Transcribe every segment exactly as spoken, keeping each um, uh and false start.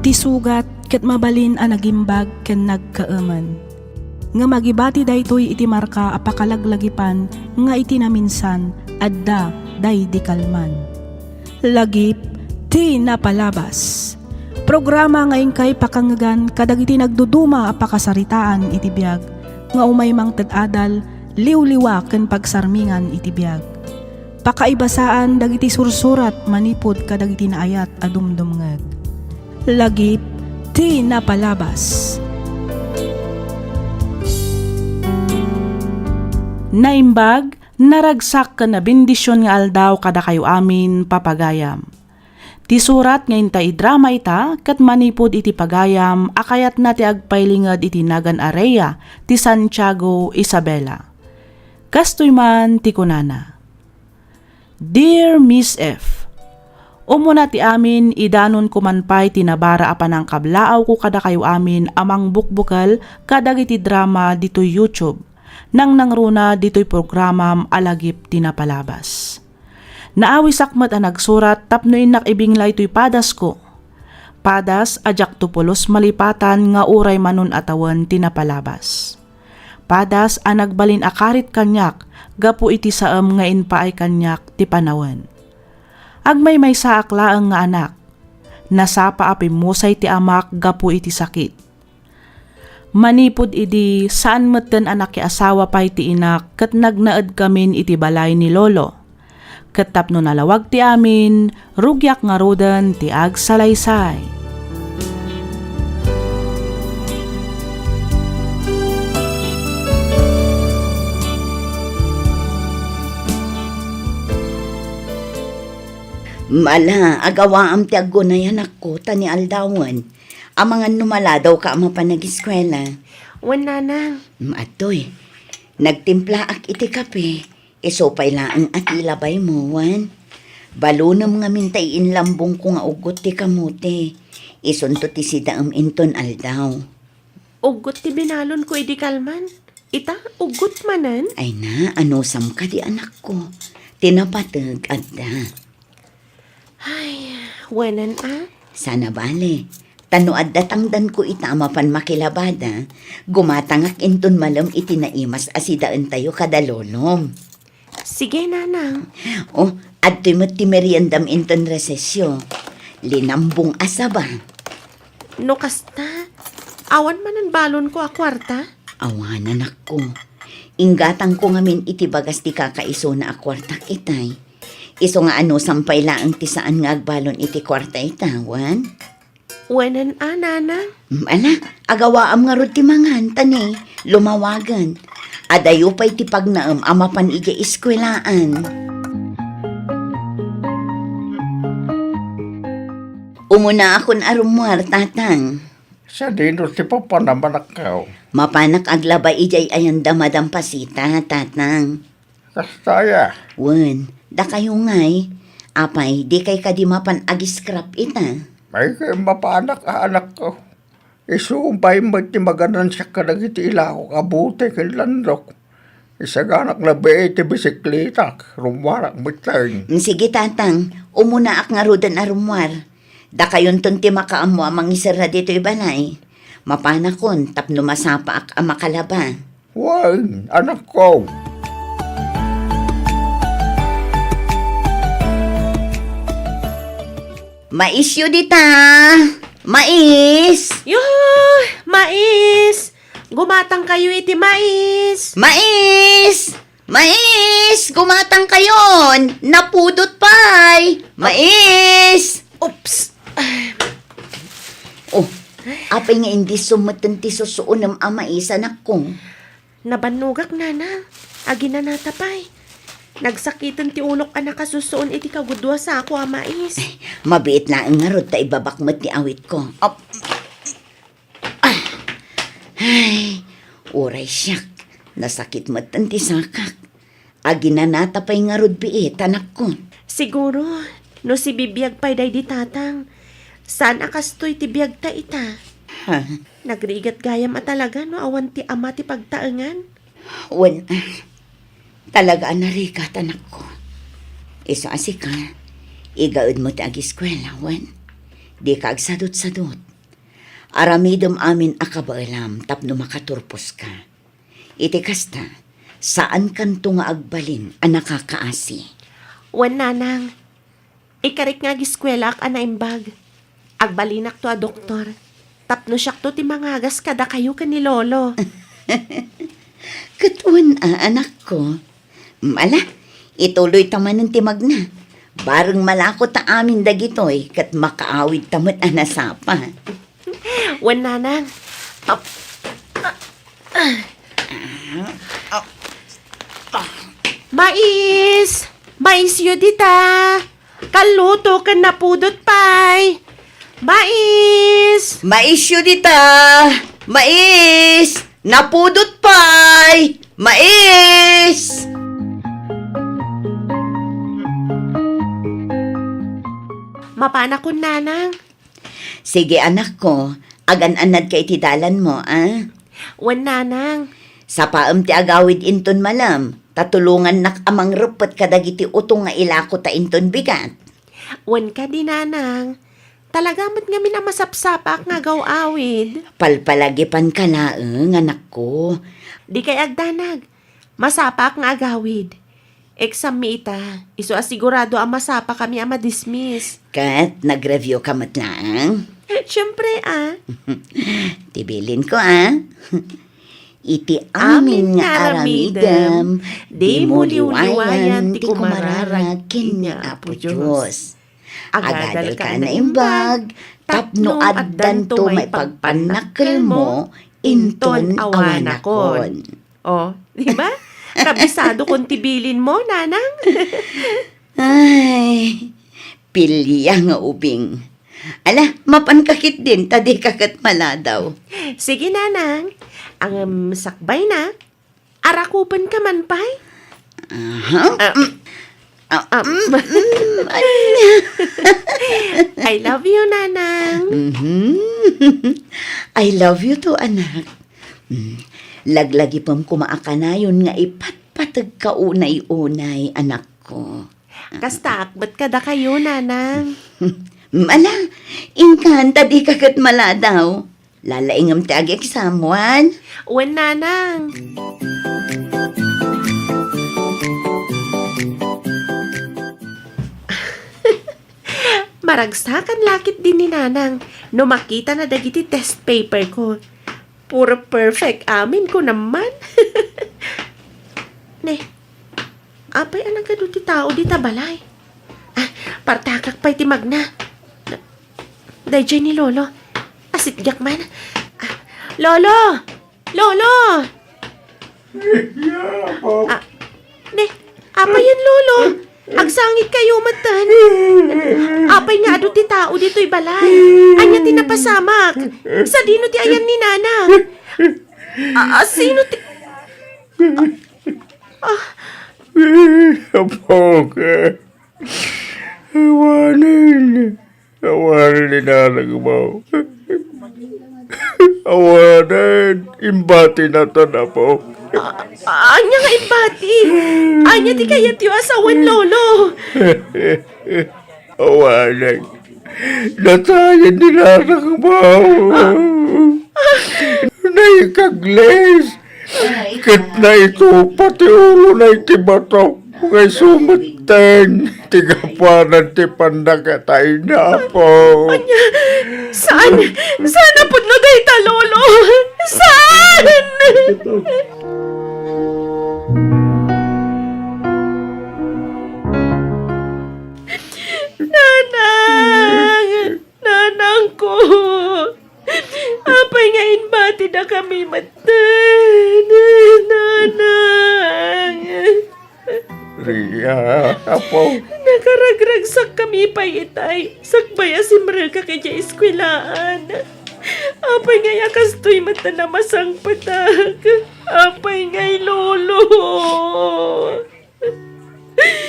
Ti sugat ket mabalin a nagimbag ken nagkaemen. Ngem agibati daytoy iti marka a pakalaglagipan nga iti naminsan, adda daydi kalman. Lagip ti napalabas. Programa nga inkay pakangegan kadagiti nagduduma a pakasaritaan iti biag nga umay mangted adal, liwliwa ken pagsarmingan iti biag. Pakaibasaan dagiti sursurat manipud kadagiti naayat a dumdumngeg. Lagip ti napalabas. Naimbag, naragsak ken nabendision nga aldaw kadakayo amin, papagayam. Ti surat nga inta idrama ita ket manipud iti pagayam a kayatna ti agpailinged iti nagan a Rhea ti Santiago, Isabela. Kastoy man ti kunana, Dear Miss F, umuna ti amin, idanonko man pay ti nabara a panangkablaawko kadakayo amin a mangbukbukel kadagiti drama ditoy YouTube, nangnangruna ditoy programam a Lagip ti Napalabas. Naawisak met a nagsurat tapno innak ibinglay toy padasko. Padas a diakto pulos malipatan nga uray manon a tawen ti napalabas. Padas a nagbalin a karit kaniak gapu iti saem nga impaay kaniak ti panawen. Agmaymaysaak laeng nga anak. Nasapa a pimmusay ti amak gapu iti sakit. Manipud idi, saan metten a nakiasawa pay ti inak ket nagnaedkamin iti balay ni lolo. Ket tapno nalawag ti amin, rugiak ngaruden ti agsalaysay. Mala, agawaam ti aggunay, anakko, ta ni aldawen. Amangan no maladawka a mapan agiskuela. Wen, nanang. Mm, adtoy. Nagtimplaak iti kape. Isu pay laeng a ti labaymo, wen. Balonem ngamin ta iinlambongko nga uggot ti kamote. Isunto ti sidaem inton aldaw. Uggot ti binalonko idi kalman. Ita, uggot manen? Ay na, anusam kadi, anakko. Ti napateg, adda. Ay, wenen a? Saan a bale. Ta no adda tangdanko ita a mapan makilabada, gumatangak inton malem iti naimas a sidaentayo kada lolom. Sige, nanang. Oh, adtoy met ti meriendam inton resesyo. Linambong a saba. No kasta, awan manen balonko a kuarta? Awan, anakko. Inggatangko ngamin iti bagas ti kakaisuna a kuartak itay. Isu nga anusam pay laeng ti saan nga agbalon iti kuarta ita, wen? Wenen a, nana? Mm, ala, agawaam ngarud ti mangan, ta ni, lumawagen. Adayo pay ti pagnaem a mapan idiay iskuelaan. Umunaakon a rummuar, tatang. Sadino ti papanam, anakko? Mapanak aglaba idiay ayanda Madam Pasita, tatang. Kasta aya? Wen, dakayo ngay. Apay, dikay kadi mapan agiskrap ita? Ay, kay mapanak a, anakko. Isu pay met ti maganansiak kadagiti ilakok a bote ken landok. Isaganak labi ti bisikletak, rummuarak metten. Mm, sige, tatang, umunaak ngaruden a rummuar. Dakayonton ti makaammo a mangiserra ditoy balay. Mapanakon tapno masapaak a makalaba. Wen, anakko. Maisyo dita! Mais! Yoo! Mais! Gumatangkayo iti mais! Mais! Mais! Gumatangkayon! Napudot pay! Mais! Oops! Oh, apay nga indi sumeten ti susuonem a mais, anakko? Nabannogak, nana. Aginanata pay. Nagsakiten ti ulok a nakasusuon iti kagudua sako a mais. Ay, mabiit laeng ngarud ta ibabak met ti awitko. Ap-, ah. Ay, uray siak. Nasakit met ti sakak. Aginanata pay ngarud biit, anakko. Siguro, no sibibiag pay daydi tatang, saan a kastoy ti biagta ita? Ha? Nagrigat gayam a talaga no awan ti ama ti pagtaengan. Wen, talaga a narigat, anakko. Isu a sika, igaedmo ti agiskuela, wen. Dika agsadutsadut. Aramidem amin a kabaelam tapno makaturposka. Iti kasta, saankanto nga agbalin a nakakaasi. Wen, nanang, ikarik nga agiskuelaak a naimbag. Agbalinakto a doktor. Tapno siakto ti mangagas kadakayo ken ni Lolo. Ket wen a, anakko. Ala, ituloy ta manen ti magna. Bareng malako ta amin dagitoy ket makaawid ta met a nasapa. Wen, nanang. Ap-, ah, ah. Mais! Maisyo dita! Kalluto ken napudot pay! Mais! Maisyo dita! Mais! Napudot pay! Mais! Mapanakon, nanang. Sige, anakko, agan-annadka iti dalanmo, a? Wen, nanang. Sapaem ti agawid inton malem, ta tulongannak a mangreppet kadagiti utong nga ilako ta inton bigat. Wen kadi, nanang. Talaga met ngamin a masapsapaak nga agaw-awid. Palpalagipanka laeng, anakko. Dikay agdanag. Masapaak nga agawid. Exam mi ita, isu a sigurado a masapakami a madismiss. Ket nag-review ka met laeng? Siyempre, a. Ti bilinko, a. Iti amin nga aramidem, dimo liwliwayan ti kumararag ken ni Apo Dios. Agadalka a naimbag, tapno addanto maipagpannakkelmo inton awanakon. O, di ba? Kabisadokon ti bilinmo, nanang. Ay, pilia nga ubing. Ala, mapanka ketdin, ta dika ket maladaw. Sige, nanang. Ngem sakbayna, arakupenka man pay? Aha. Ah. Mm. Ah, ah, mm, mm, ania? I love you, nanang. Mhm. I love you too, anak. Mm. Laglagipem koma a kanayon nga ipatpategka unay-unay, anakko. Kastaak met kadakayo, nanang. Ala, inkan ta dika ket maladaw. Lalaingem ti ag-exam, wen? Wen, nanang. Maragsakan la ketdin ni nanang no makitana dagiti test paper ko. Puro perfect amin, kunam man. Ne, apay a nagadu ti tao dita balay? Ah, partakak pay ti magna. Daydiay ni Lolo. Asitgak man. Ah, Lolo! Lolo! Ya, Apo. Ah, ne, apay yan, Lolo? Agsangit kayo matan. Apay nga adu ti tao ditoy balay? Ania ti napasamak? Sadino ti ayan ni Nana? Ah, ah, sino ti... Ah. Apo, ka. Awanen. Awanen ni Nanang mo. Awanen, imbati natan, Apo. A-, ania nga imbati? Ania ti kayatyo a sawen, Lolo? Awanen. Natayen ni Nanang mo. Naikaglis. Ket naitupa ti ulona iti bato, nga isu metten ti gapuanan ti pannakatayna, Apo. Ania? Saan? Saan a pudno dayta, Lolo? Saan? Nanang! Nanangko! Apay nga imbatidakami metten, Nanang? Ria, Apo. Nakaragragsakkami pay itay, sakbay a simrek idiay eskuelaan. Apay ngay a kastoy metten a masangpetak? Apay ngay, Lolo?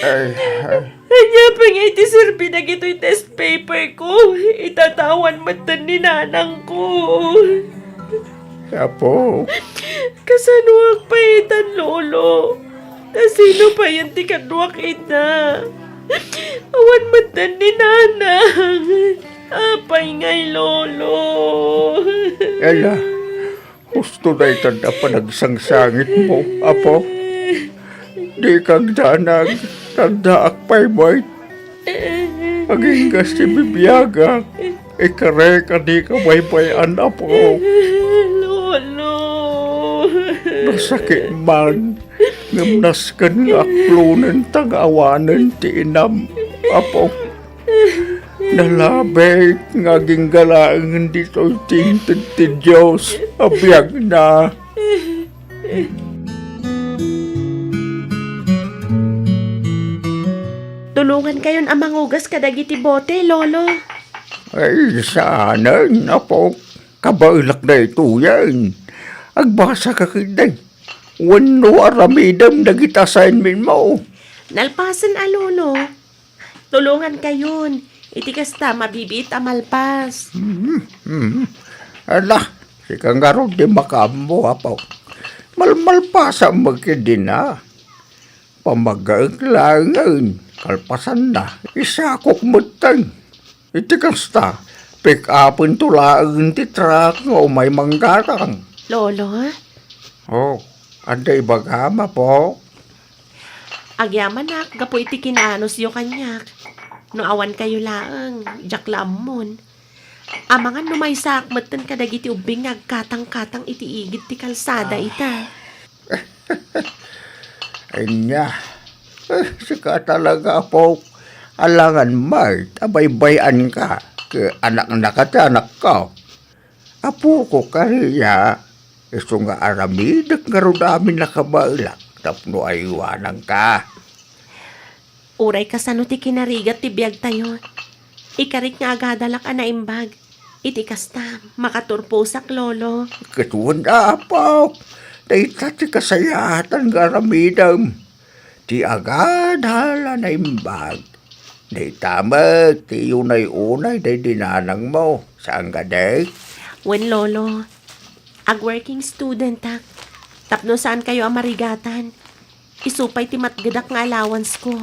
Ay, ay. Ania pay ngay ti serbi dagitoy test paper ko? Itatawan metten ni nanangko. Apo. Kasanoak pay itan, Lolo? Ta sino payen ti kaduak ita? Awan metten ni nanang. Apay ngay, Lolo? Ala, husto dayta a panagsangsangitmo, Apo. Dika agdanag, addaak pay met. Agingga ti bibiagak, ikarek a dika baybay-an, Apo. Lolo. Nasakit man, ngem nasken nga aklonen ta nga awanen ti inam, Apo. Nalabit nga agingga laengen ditoy ti inted ti Dios a biagna. Tulongankayon a mangugas kadagiti bote, Lolo. Ay, saanen, Apo. Kabaelak daytoyen. Agbasaka ketdi. Wenno aramidem dagiti assignment mo. Nalpasen a, Lolo. Tulongankayon. Iti kasta, mabibiit a malpas. Mhm, mhm. Ala, sika ngarud ti makaammo, Apo. Malmalpasam met ketdin a. Pamagaek laengen, kalpasanna, isakok metten. Iti kasta, pick-upento laeng ti truck nga umay manggatang. Lolo? Oh, adda ibagam, Apo? Agyamanak gapu iti kinaanusyo kaniak. No awankayo laeng, diak la ammon. Amangan no maysaak metten kadagiti ubbing nga agkatangkatang iti igid ti kalsada ita. Ania, eh, sika talaga, Apok. Alangan met a baybay-anka ket anaknaka ti anakko. Apoko kadi, isu nga aramidek ngarud amin a kabaelak tapno aywananka. Uray kasano ti kinarigat ti biagtayo, ikarik nga agadalak a naimbag. Iti kasta, makaturposak, Lolo. Ket wen, Apok, dayta ti kasayaatan nga aramidem. Ti agadal a naimbag. Dayta met ti unay-unay daydi nanangmo, saan kadi? Wen, Lolo. Ag-working studentak. Tapno saankayo a marigatan. Isu pay ti matgedak nga allowance ko.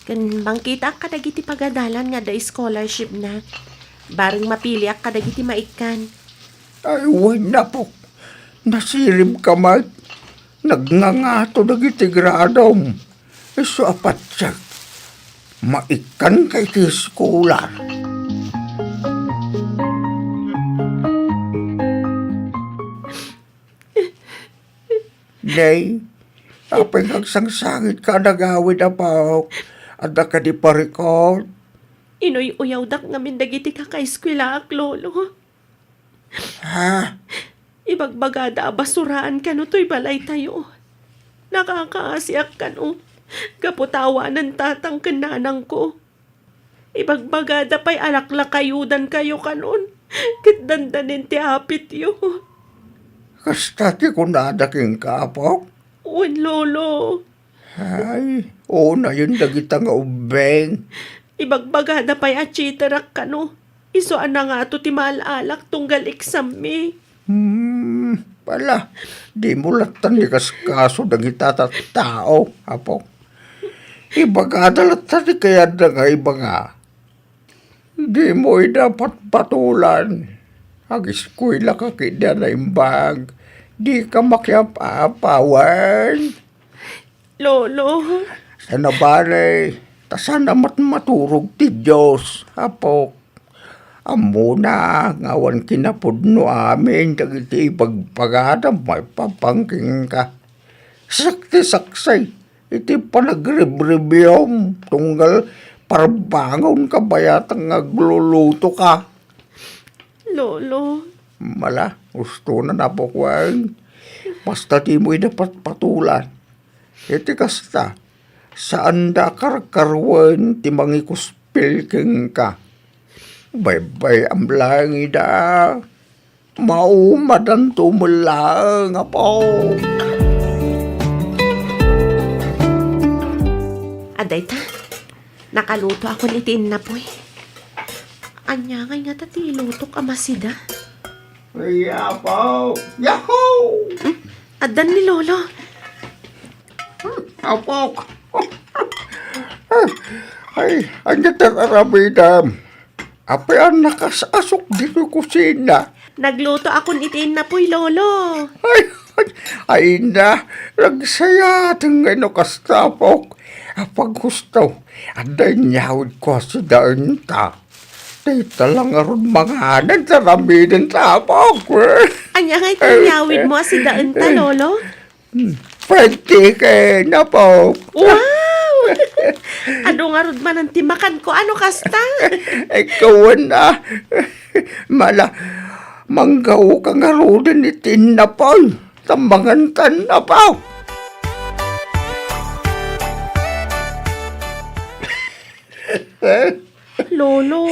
Ken mangkitaak kadagiti pagadalan nga adda scholarship na. Bareng mapiliak kadagiti maikkan. Ay, wen, Apok. Nasiribka met. Nagngangato dagiti gradom. Isu a patiek. Maikkanka iti scholar. Nay, apay nga agsangsangitka a nagawid, Apok? Adda kadi parikut? Inuy-uyawdak ngamin dagiti kakaeskuelaak, Lolo. Ha? Ibagbagada a basuraan kano toy balaytayo. Nakakaasiak kano gapu ta awanen tatang ken nanangko. Ibagbagada pay a laklakayudankayo kanon ket dandanin ti apityo. Kasta ti kunada kenka, Apok? Wen, Lolo. Ay, unayen dagita nga ubbing. Ibagbagada pay a cheaterak kano. Isu a nangato ti maal-alak tunggal exammi. Hmm, pala, dimo latta ikaskaso dagita tattao, Apok. Ibagada latta ti kayatda nga ibaga. Dimo ida patpatulan. Agiskuelaka ketdi a naimbag. Dika makiap-apa, wen? Lolo. Saan a bale, ta saan a matmaturog ti Dios, Apok. Ammona nga awan kinapudno amin dagiti ibagbagada maipapan kenka. Siak ti saksi iti panagribribiam tunggal parbangon kabayatan nga aglulutoka. Lolo. Mala, ustonan, Apok, wen. Basta dimo ida patpatulan. Iti kasta, saanda a karkaruen ti mangikuspil kenka. Baybay-am laeng ida. Maumadanto met laeng, Apo. Adda ita, nakalutoakon iti innapoy. Ania ngay ngata ti ilutok a masida? Ay, Apo! Yahoo! Hmm? Addan ni Lolo. Hmm, Apo! Ay, ania ti ar-aramidem? Apay a nakas-asok ditoy kusina? Naglutoakon iti innapoy, Lolo. Ay, ay, ay na, nagsayaten nga no kasta, Apok. Apaghusto, adda inyawidko a sidaenta. Dayta la ngarud manganen ta ramiden ta, Apok. Ania nga iti inyawidmo a sidaenta, Lolo? Hmm. Pwede ken, Apok. Wow! Adu ngarud manen ti makanko, ano kasta? Ikaw na. Mala, manggaoka ngaruden iti innapoy. Ta mangantan, Apok. Lolo,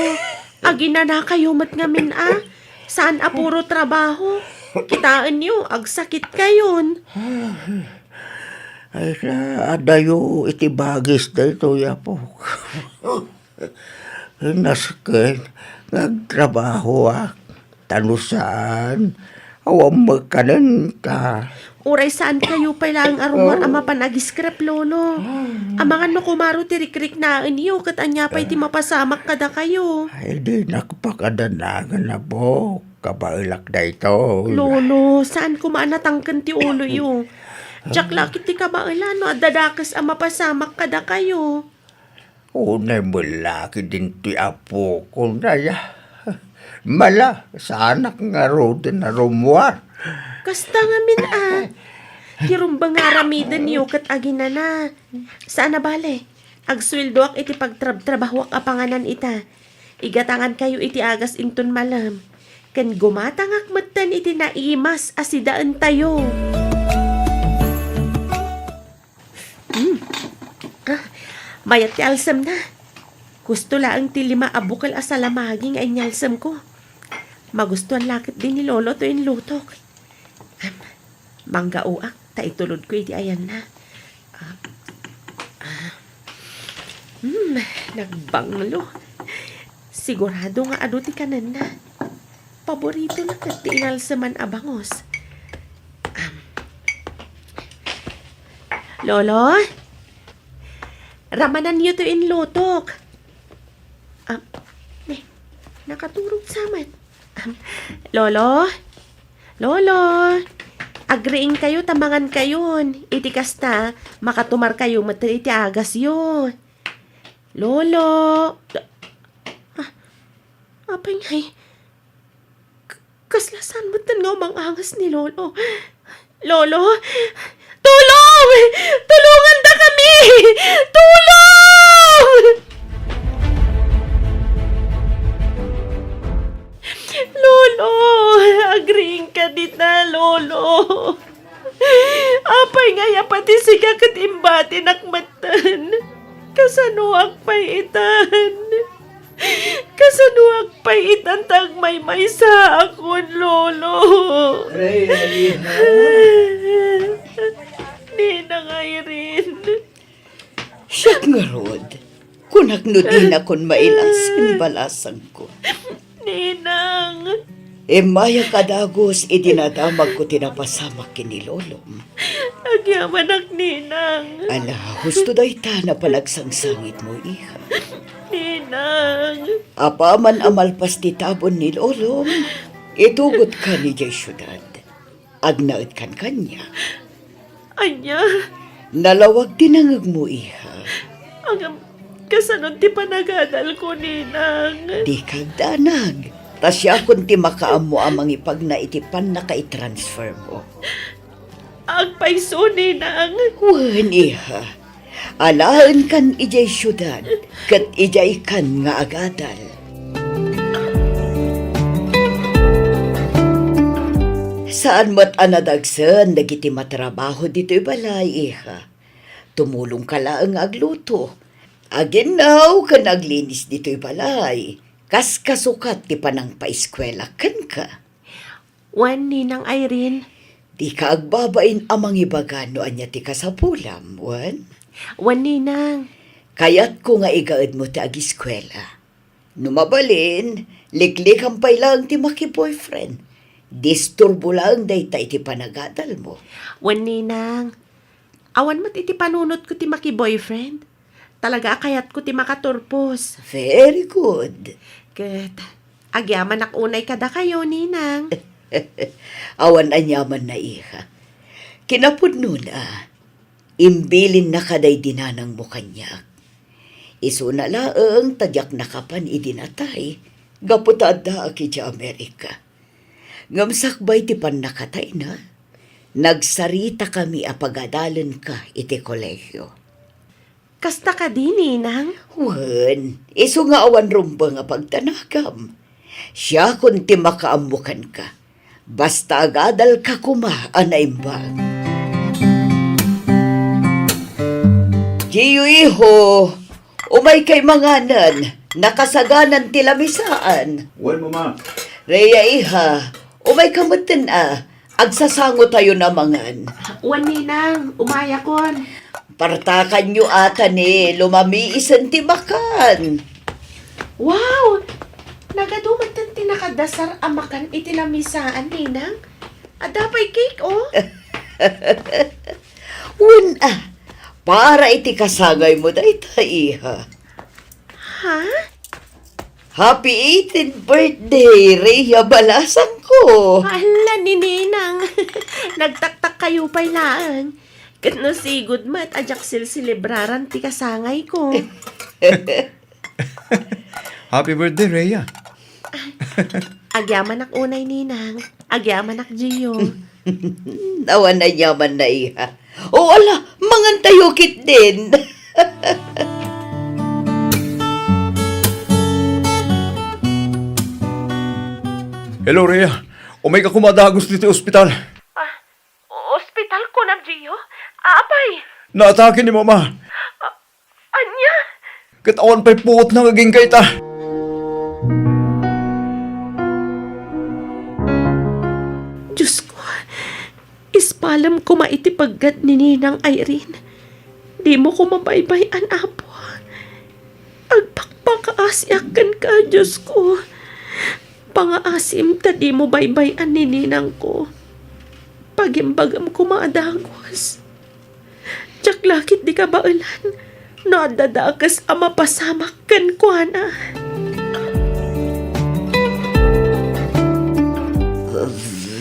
aginanakayo met ngamin a. Saan a puro trabaho. Kitaenyo, agsakitkayon. Ay, adayo iti bagis daytoy, Apok. Nasken nga agtrabahoak. Ta no saan, awan met kanenta. Uray saankayo pay laeng a rummuar a mapan agiskrep, Lolo. Amangan no kumaro ti rikriknaenyo, ket ania pay ti mapasamak kadakayo? Ay, dinak pakadanagan, Apok. Kabaelak daytoy. Lolo, saan koma a natangken ti uloyo. Diak la ket ti kabaelan no adda dakes a mapasamak kadakayo. Unay met la ket dintoy, Apok, unay a. Mala, saanak ngaruden a rummuar. Kasta ngamin a. Ti rumbeng nga aramidenyo ket aginana. Saan a bale, agsueldoak iti pagtrabtrabahoak a panganan ita. Igatangankayo iti agas inton malem. Ken gumatangak metten iti naimas a sidaentayo. Hmm. Ah, mayat ti alsemna. Husto laeng ti lima a bukel a salamagi nga inyalsemko. Magustuan la ketdi ni Lolo toy inlutok. Am, manggaoak ta itulodko iti ayanna. Ah, ah. Hmm, nagbanglo. Sigurado nga adu ti kanenna. Paboritona ket ti inalseman a bangus. Am. Lolo? Ramananyo to inlutok. Am, ne, nakaturog sa met. Am, Lolo? Lolo? Agriingkayo ta mangankayon. Iti kasta, makatumarkayo met iti agasyo. Lolo? Ah, apay ngay? K-, kasla saan metten nga umang-angas ni Lolo. Lolo? Tulong! Tulongandakami! Tulong! Lolo! Agriingka dita, Lolo! Apay ngay a pati sika ket imbatinak metten? Kasanoak pay itan? Kasanoak pay itan ta agmaymaysaakon, Lolo? Reyna, Reyna. Ninang Irene. Siak ngarud, kunak no dinakon mailas ken balasangko. Ninang. Immayak a dagus idi nadamagko ti napasamak ken ni Lolom. Agyamanak, Ninang. Ala, husto dayta a panagsangsangitmo, iha. Ninang. Apaman a malpas ti tabon ni Lolom, itugotkan idiay siudad. Agnaedkan kaniak. Ania? Nalawag ti nangegmo, iha. Ngem, kasano ti panagadalko, Ninang? Dika agdanag. Ta siakon ti makaammo a mangipagna iti pannakaitransfermo. Agpayso, Ninang. Wen, iha. Alaenkan idiay siudad, ket idiaykan nga agadal. Saan met a nadagsen dagiti matrabaho ditoy balay, iha. Tumulongka laeng nga agluto, aginnaw ken aglinis ditoy balay. Kas kasukat ti panangpaeskuela kenka. Wen, Ninang Irene. Dika agbabain a mangibaga no ania ti kasapulam, wen? Wen, Ninang. Kayatko nga igaedmo ti agiskuela. No mabalin, liklikam pay laeng ti makiboyfriend. Disturbo laeng dayta iti panagadalmo. Wen, Ninang. Awan met iti panunotko ti makiboyfriend. Talaga a kayatko ti makaturpos. Very good. Ket agyamanak unay kadakayo, Ninang. Awan aniamanna, iha. Kinapudnona, imbilinnaka daydi nanangmo kaniak. Isuna laeng ta diak nakapan idi natay, gapu ta addaak idiay Amerika. Ngem sakbay ti pannakatayna, nagsaritakami a pagadalenka iti kolehio. Kasta kadi, Ninang? Wen, isu nga awan rumbeng a pagdanagam. Siakon ti makaammo kenka. Basta agadalka koma a naimbag. Gio, iho, umaykay manganen. Nakasaganan ti lamisaan. Wen, Mama. Rhea, iha, umayka metten a. Agsasangotayon a mangan. Wen, Ninang, umayakon. Partakanyo ata ni lumamiisen ti makan. Wow! Nagadu metten ti nakadasar a makan iti lamisaan, Ninang. Adda pay cake, oh. Wen, a, para iti kasangaymo dayta, iha. Ha? Happy eighteenth birthday, Rhea balasangko! Hala, ni Ninang. Nagtaktakkayo pay laeng. Ket no sigud met a diak silselebraran ti kasangayko. Happy birthday, Rhea. Agyamanak unay, Ninang. Agyamanak, Gio. Awan aniamanna, iha. O ala, mangantayo ketdin. Hello, Rhea. Umayka koma a dagus ditoy ospital. Ah, ospital, kunam, Gio? Apay? Naatake ni Mama. Ah, ania? Ket awan pay puotna nga agingga ita. Diosko, ispalem koma iti peggad ni Ninang Irene. Dimo koma baybay-an, Apo. Agpakpakaasiak kenka, Diosko. Pangaasim ta dimo baybay-an ni ninangko. Pagimbagam koma a dagus. Diak la ketdi kabaelan no adda dakes a mapasamak kenkuana.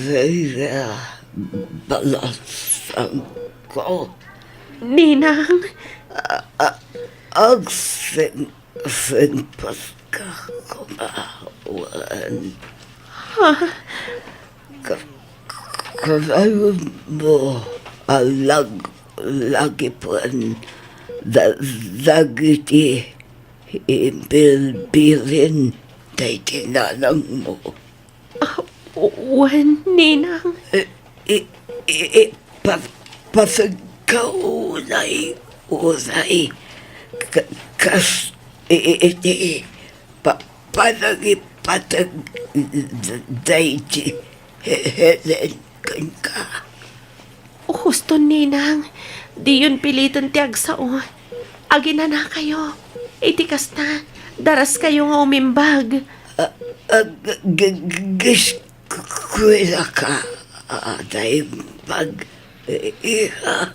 Rhea, balasangko. Ninang. A-, a-, agsen-, senpaska koma wen. Ha? Ka-, karayonmo a lag-, lagipen da-, dagiti imbilbilin daydi nanangmo. Ah, wen, Ninang. I, i, i, i, pa-, pasagka unay, unay. Ka-, kas, i, i, iti, pa-, panangipateg d-, daydi He-, Helen kenka. Husto, Ninang. Diyon piliten ti agsao. Aginanakayo. Iti kasta, daraskayo nga umimbag. A, a, g-, g-, g-, eskuelaka, a, naimbag, iha.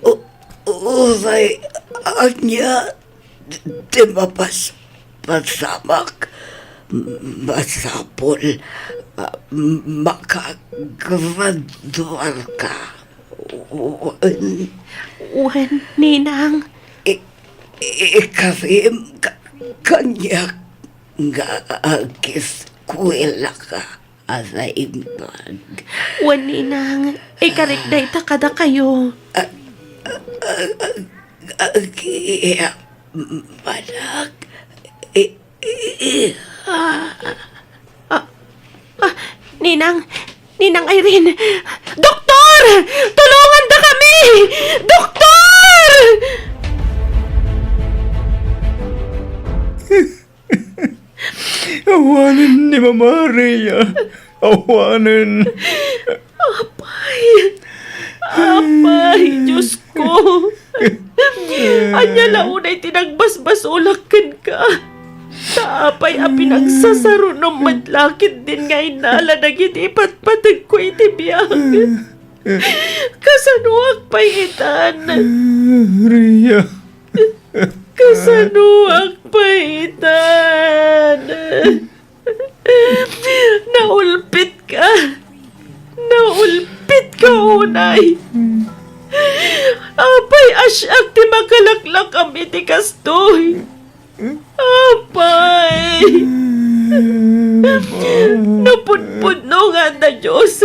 U-, uray ania ti mapas-, pasamak, masapul a makagraduarka. Wen. Wen, Ninang. I-, i-, ikarim ka-, kaniak nga ageskuelaka a naimbag. Wen, Ninang, ikarik dayta kadakayo. Ag-, ag-, ag-, agiyak manak, i-, i-, iha. Ah, ah, Ninang, Ninang Irene! Doktor! Tulongandakami! Doktor! Awanen ni Mama, Rhea. Awanen. Apay! Apay, Diosko! Ania la unay ti nagbasbasolak kenka? Ta apay a pinagsasarunom met la ketdin nga innala dagiti ipatpategko iti biag? Kasanoak pay itan? Rhea. Kasanoak pay itan? Naulpitka. Naulpitka unay. Apay a siak ti makalaklakam iti kastoy? Apay. No pudpudno nga adda Dios,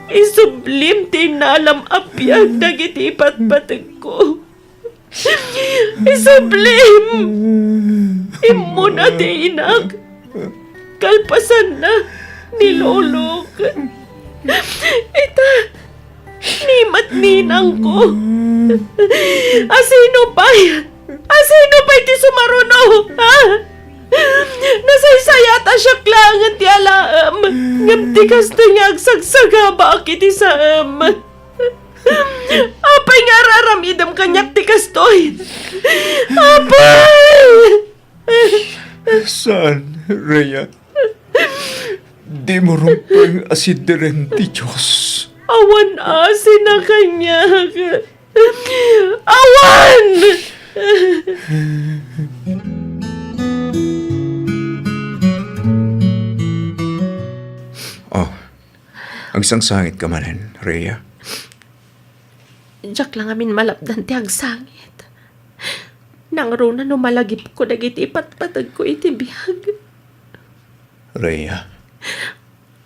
isublim ti innalam a biag dagiti ipatpategko. Isublim! Immuna ti inak. Kalpasanna ni lolok. Ita, ni met ninangko. Asino pay? Asino pay ti sumaruno? Ha? Nasaysayat a siak laengen ti alaem, ngem ti kastoy nga agsagsagabaak iti saem. Apay nga ar-aramidem kaniak ti kastoy? Apay! Saan, Rhea. Dimo rumbeng a sidderen ti Dios. Awan asina kaniak. Awan! Oh, agsangsangitka manen, Rhea? Diak la ngamin malapdan ti agsangit. Nangruna no malagipko dagiti ipatpategko iti biag. Rhea.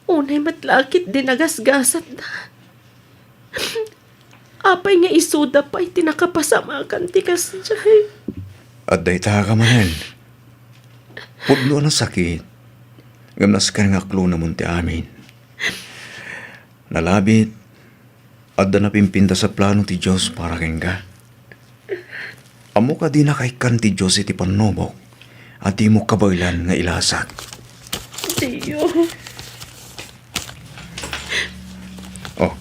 Unay met la a ketdi nagasgasatda. Apay nga isuda pay ti nakapasamakan ti kasdiay? Adda ita ka manen. Pudno a nasakit. Ngem nasken nga aklonamon ti amin. Nalabit, adda napimpintas a plano ti Dios para kenka. Ammok a dina kaikkan ti Dios iti pannubok a dimo kabaelan nga ilasat. Dio. Oh.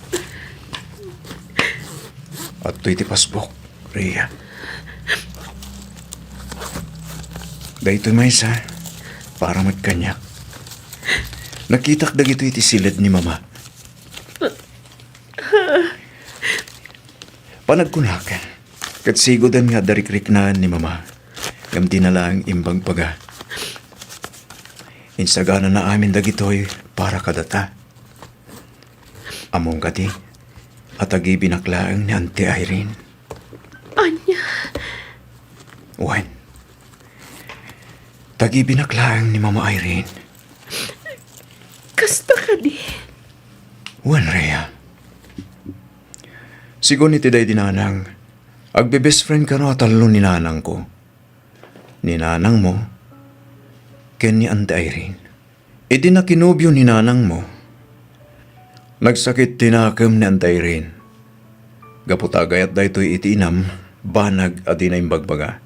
Adtoy ti pasbuk, Rhea. Daytoy maysa, para met kaniak. Nakitak dagitoy iti siled ni Mama. Panagkunak, ket sigoden nga adda rikriknaan ni Mama, ngem dina laeng imbagbaga. Insaganana amin dagitoy para kadata. Ammom kadi a tagibinak laeng ni Auntie Irene? Ania? Wen, tagibinak laeng ni Mama Irene. Kasta kadi? Wen, Rhea. Sigun iti daydi nanang, agbe-best friend kano a tallo ni nanangko, ni nanangmo, ken ni Auntie Irene. Idi nakinobio ni nanangmo, nagsakit ti nakem ni Auntie Irene. Gapu ta agayat daytoy iti inam, banag a dina imbagbaga.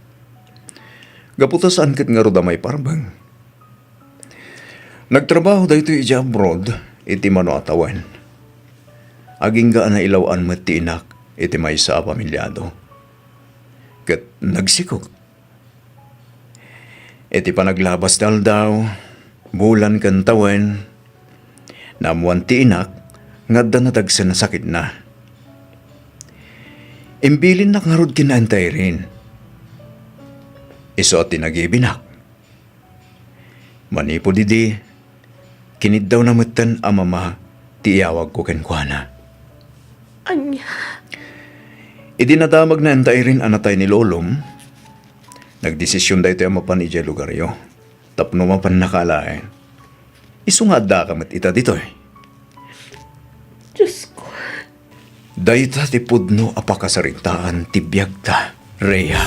Gapu ta saan ket ngarud a maiparbeng. Nagtrabaho daytoy idiay abroad iti mano a tawen. Agingga a nailaw-an met ti inak iti maysa a pamiliado. Ket nagsikog. Iti panaglabas ti aldaw, bulan ken tawen, naammoan ti inak nga adda nadagsen a sakitna. Imbilinnak ngarud ken ni Auntie Irene. Isu a tinagibinak. Manipud idi, kiniddawna metten a Mama ti iyawagko kenkuana. Ania? Idi nadamagna ni Auntie Irene a natay ni lolom, nagdesision daytoy a mapan idiay lugaryo tapno mapannaka alaen. Isu nga addaka met ita ditoy. Diosko. Dayta ti pudno a pakasaritaan ti biagta, Rhea.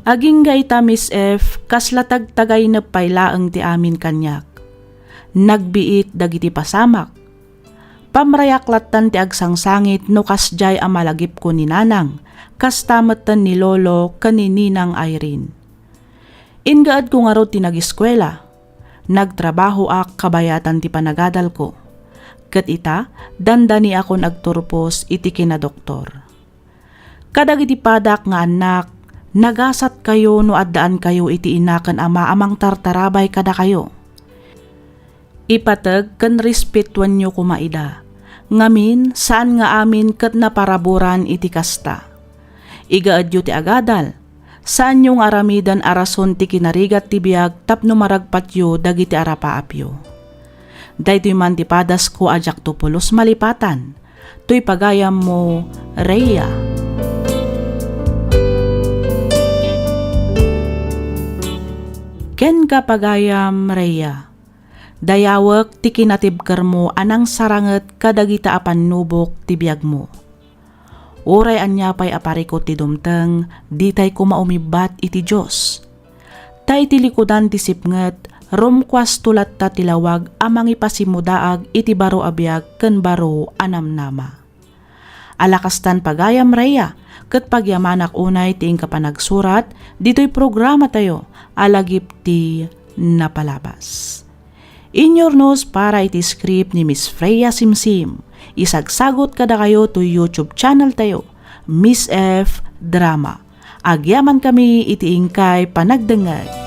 Agingga ita, Miss F, kasla tagtagainep pay laeng ti amin kaniak. Nagbiit dagiti pasamak. Pamrayak lattan ti agsangsangit no kasdiay a malagipko ni Nanang, kasta metten ni Lolo ken ni Ninang Irene. Ingaedko ngarud ti nagiskuela. Nagtrabahoak kabayatan ti panagadalko. Ket ita, dandaniakon agturpos iti kinadoktor. Kadagiti padak nga annak, nagasatkayo no addaankayo iti ina ken ama a mangtartarabay kadakayo. Ipateg ken respetuenyo koma ida. Ngamin, saan nga amin ket naparaburan iti kasta. Igaedyo ti agadal, saanyo nga aramiden a rason ti kinarigat ti biag tapno maragpatyo dagiti arapaapyo. Daytoy man ti padasko a diakto pulos malipatan, toy pagayammo, Rhea. Kenka, pagayam, Rhea. Dayawek ti kinatibkermo a nangsaranget kadagita a pannubok ti biagmo. Uray ania pay a parikut ti dumteng, ditay koma umibbat iti Dios. Ta iti likudan ti sipnget, rumkuasto latta ti lawag a mangipasimmudaag iti baro a biag ken baro a namnama. Ala kastan, pagayam, Rhea, ket pagyamanak unay ti inka panagsurat ditoy programatayo a Lagip ti Napalabas. Inyurnos para iti script ni Miss Freya Simsim. Isagsagot kadakayo toy YouTube channel tayo, Miss F Drama. Agyamankami iti inkay panagdengngeg.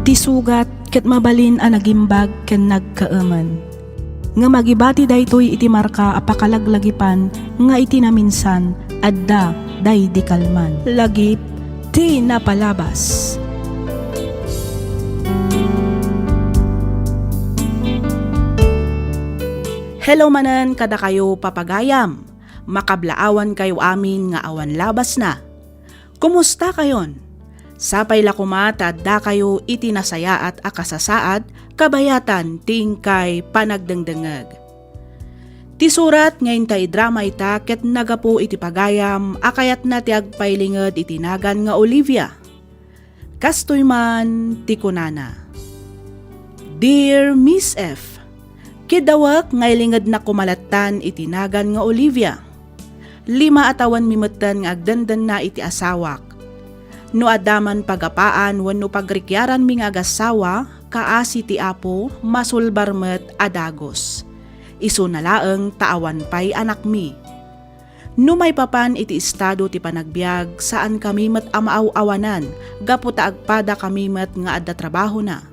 Ti sugat ket mabalin a nagimbag ken nagkaemen. Ngem agibati daytoy iti marka a pakalaglagipan nga iti naminsan, adda daydi kalman. Lagip ti Napalabas. Hello manen kadakayo, papagayam. Makablaawankayo amin nga awan labasna. Kumustakayon? Sapay la koma ta addakayo iti nasayaat a kasasaad kabayatan ti inkay panagdengdengngeg. Ti surat nga inta idrama ita ket naggapu iti pagayam a kayatna ti agpailinged iti nagan nga Olivia. Kastoy man ti kunana, "Dear Miss F, kiddawek nga ilingednak koma lattan iti nagan nga Olivia. Lima a tawenmi metten nga agdendenna iti asawak. No adda man pagapaan wenno pagrikiaranmi nga agassawa, kaasi ti Apo, masulbar met a dagus. Isuna laeng ta awan pay anakmi. No maipapan iti estado ti panagbiag, saankami met a maaw-awanan gapu ta agpadakami met nga adda trabahona.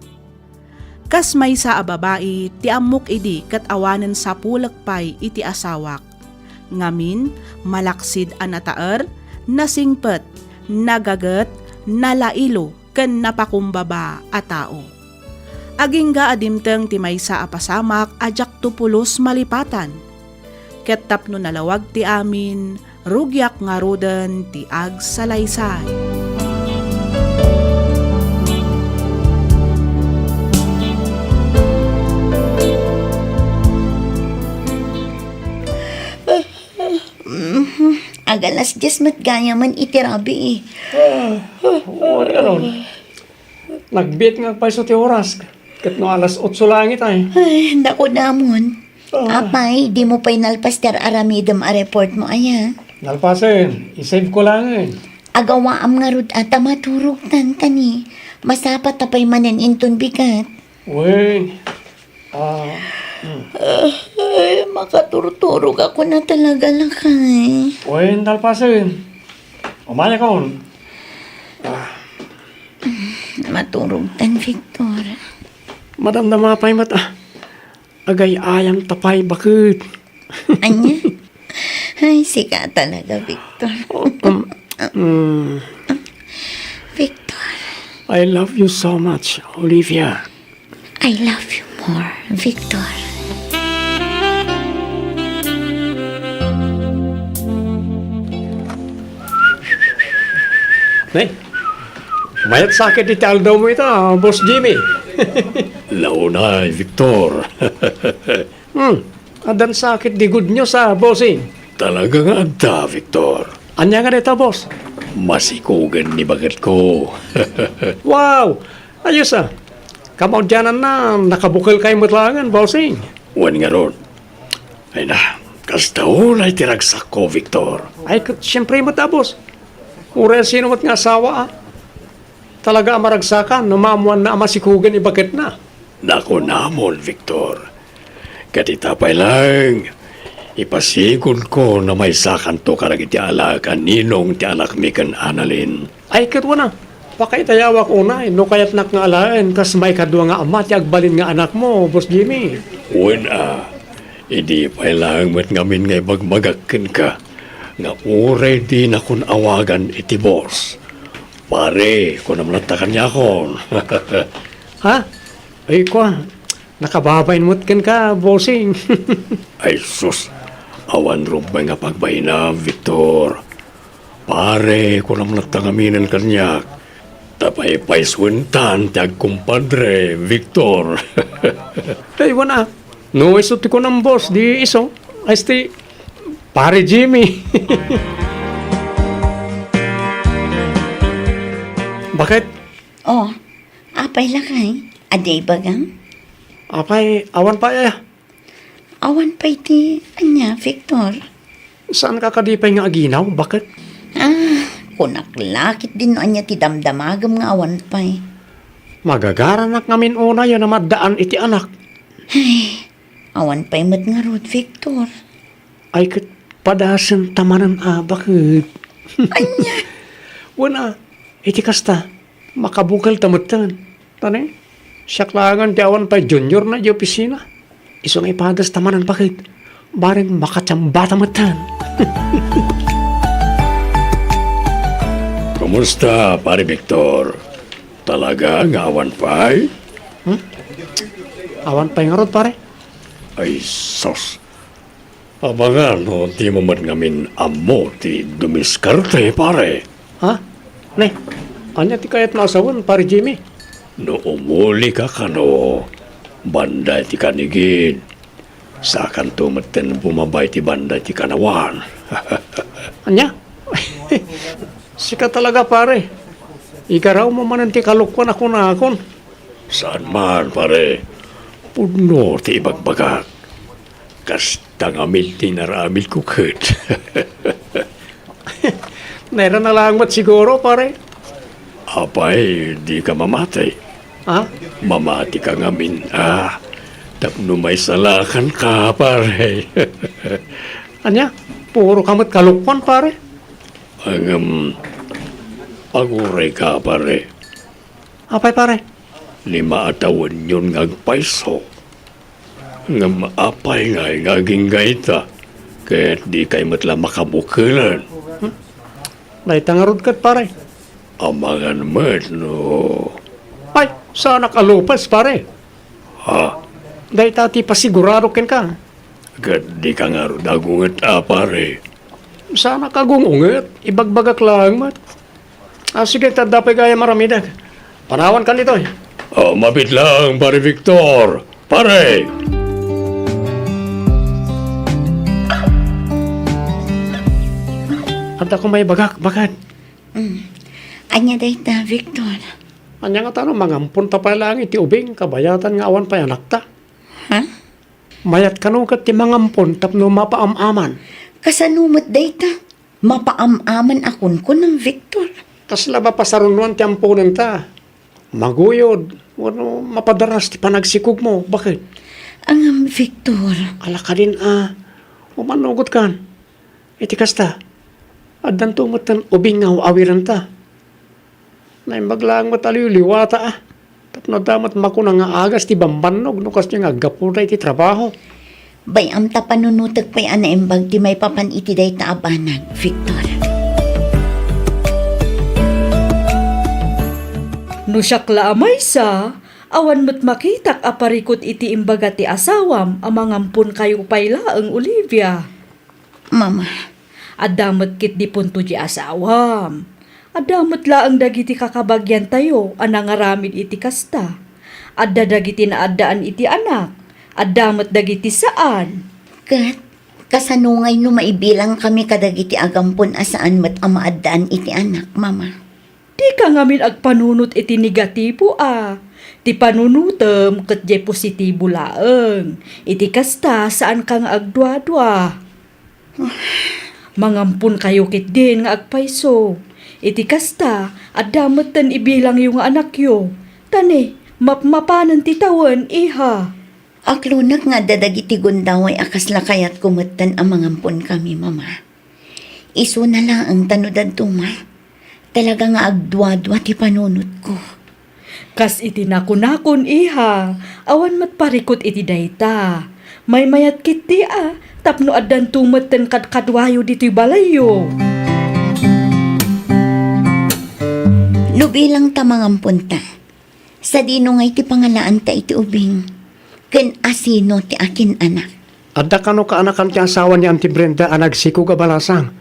Kas maysa a babai ti ammok idi ket awanen sapulek pay iti asawak. Ngamin, malaksid a nataer, nasingpet, nagaget, nalailo, ken napakumbaba a tao. Agingga a dimteng ti maysa a pasamak a diakto pulos malipatan. Ket tapno nalawag ti amin, rugiak ngaruden ti agsalaysay." Mhm. Agalas dies met gayamen iti rabii. Ah, wen, ano? Nagbiit nga agpayso ti oras, ket no alas otso laeng itay. Ay, naku, damon. Ah. Apay, dimo pay nalpas ti ar-aramidem a report mo, aya? Nalpasen, i-save ko laengen. Agawaam ngarud a ta maturogtan kani. Masapata pay manen inton bigat. Wen, ah, hmm. Ay, makaturturog ako na talaga, lakay. Wen, nalpasen. Umayakon. Ah. Maturogtan, Victor. Madamdama pay met, ah. Agay-ayam ta pay baket. Ania? Ay, sika talaga, Victor. Oh, um, mm. Victor. I love you so much, Olivia. I love you more, Victor. Nay, mayat sakit iti aldaw mo ita, Boss Jimmy. Launay, Victor. Hmm, addan sakit di good news, ah, bossing. Talaga nga adda, Victor. Ania nga dayta, boss? Masikogen ni baket ko. Wow! Ayos, ah. Kamaudiananna, nakabukelkay met laengen, bossing. Wen ngarud. Ay na, kasta unay ti ragsakko, Victor. Ay, ket siempre met a, boss. Uray sino met nga asawa, a. Talaga a maragsakan no maammoanna a masikugen ti baketna. Nakunamon, Victor. Ket ita pay laeng, ipasigodko no maysakanto kadagiti alaek a ninong ti anakmi ken Annalyn. Ay, ket wen a, pakaitayawak unay no kayatnak nga alaen kas maikadua nga ama ti agbalin nga anakmo, Boss Jimmy. Wen a, idi pay laeng met ngamin nga ibagbagak kenka nga uray dinakon awagan iti boss. Pare, kunam latta kaniakon. Ha? Ay, kua, nakababain met kenka, bossing. Ay, sus, awan rumbeng a pagbainam, Victor. Pare, kunam latta ngaminen kaniak, ta paypaysuentan ti agkumpadre, Victor. Ay, wen a. No isu ti kunam, boss, di isu. Ay, sti, Pare Jimmy. Bakit? Oh, apay lakay? Adi ibagam? Apay, awan pay, aya? Awan pay ti ania, Victor? Saan ka kadi pay nga aginaw? Bakit? Ah, kunak lakit din no ania ti damdamagem nga awan pay. Magagaranak ngamin unay a namaddaan iti anak. Ay, awan pay met ngarud, Victor. Ay, ket padasen ta manen a, bakit? Ania? Wen a, iti kasta, makabukel ta metten. Tani, siak laengen ti awan pay junior na iti opisina. Isu nga ipadas ta manen, bakit? Bareng makachamba ta metten. Kumusta, Pare Victor? Talaga nga awan pay? Hmm? Awan pay ngarud, pare? Ay, sus. Abangan no dimo met ngamin ammo ti dumiskarte, pare. Ha? Ne, ania ti kayatmo a sawen, Pare Jimmy? No umuli ka kano, banda iti kanigid, sakanto metten bumaba iti banda iti kanawan. Ania? Sika talaga, pare. Igarawmo manen ti kalokuan a kunakon. Saan man, pare. Pudno ti ibagbagak. Kasta ngamin ti inaramidko ket. Nairana laeng met siguro, pare. Apay, dika mamati? Ha? Mamati ka ngamin, a. Tapno maisalakan ka, pare. Ania? Puro ka met kalokuan, pare. Ngem, aguray ka, pare. Apay, pare? Lima a tawenyon nga agpayso. Ngem apay ngay nga agingga ita, ket dikay met la makabukelen? Hmm? Dayta ngarud ket, pare. Amangan met no... Ay, saanak a lupes, pare. Ha? Dayta ti pasigurado kenka. Ket dika ngarud agunget a, pare. Saanak agung-unget, ibagbagak laeng met. Ah, sige, ta adda pay gayam aramidek. Panawankan ditoy. Oh, mabiit lang, Pare Victor. Pare! Adda ko maibagak, bakit? Mm. Ania dayta, Victor? Ania nga tano, mangampon ta pay laeng iti ubing, kabayatan nga awan pay anakta. Ha? Mayat kano ket ti mangampon tapno mapaam-aman. Kasano met dayta? Mapaam-aman a kunkunam, Victor. Kasla mapasarunoan ti amponenta. Maguyod, wenno mapadaras ti panagsikogmo. Bakit? Ngem, Victor. Ala kadin a, umanugotkan. Iti kasta, addanto metten ubing nga aw-awirenta. Naimbag laeng met a liwliwata, a. Tapno adda met makuna nga agas ti bambannog no kasdiay nga aggapuda iti trabaho. Bay-am ta panunotek pay a naimbag ti maipapan iti dayta a banag, Victor. No siak la a maysa, awan met makitak a parikut iti imbaga ti asawam a mangamponkayo pay laeng, Olivia. Mama. Adda met ketdi punto di asawam. Adda met laeng dagiti kakabagiantayo a nangaramid iti kasta. Adda dagiti naaddaan iti anak. Adda met dagiti saan. Ket, kasano ngay no maibilangkami kadagiti agampon a saan met a maaddaan iti anak, Mama? Dika ngamin agpanunot iti negatibo a. Ti panunotem ket diay positibo laeng. Iti kasta, saanka nga agduadua. Mangamponkayo ketdin nga agpayso. Iti kasta, adda metten ibilangyo nga anakyo. Ta ni, mapmapanen ti tawen, iha. Aklonek nga adda dagiti gundaway a kasla kayatko metten a mangamponkami, Mama. Isuna laeng ta no dadduma, talaga nga agduadua ti panunotko. Kas iti nakunakon, iha, awan met parikut iti dayta. Maymayat ketdi a, tapno addanto metten kadkaduayo ditoy balayyo. No bilang ta mangamponta, sadino ngay ti pangalaanta iti ubing? Ken asino ti akin-anak? Adda kano kaanakan ti asawa ni Auntie Brenda a nagsikog a balasang.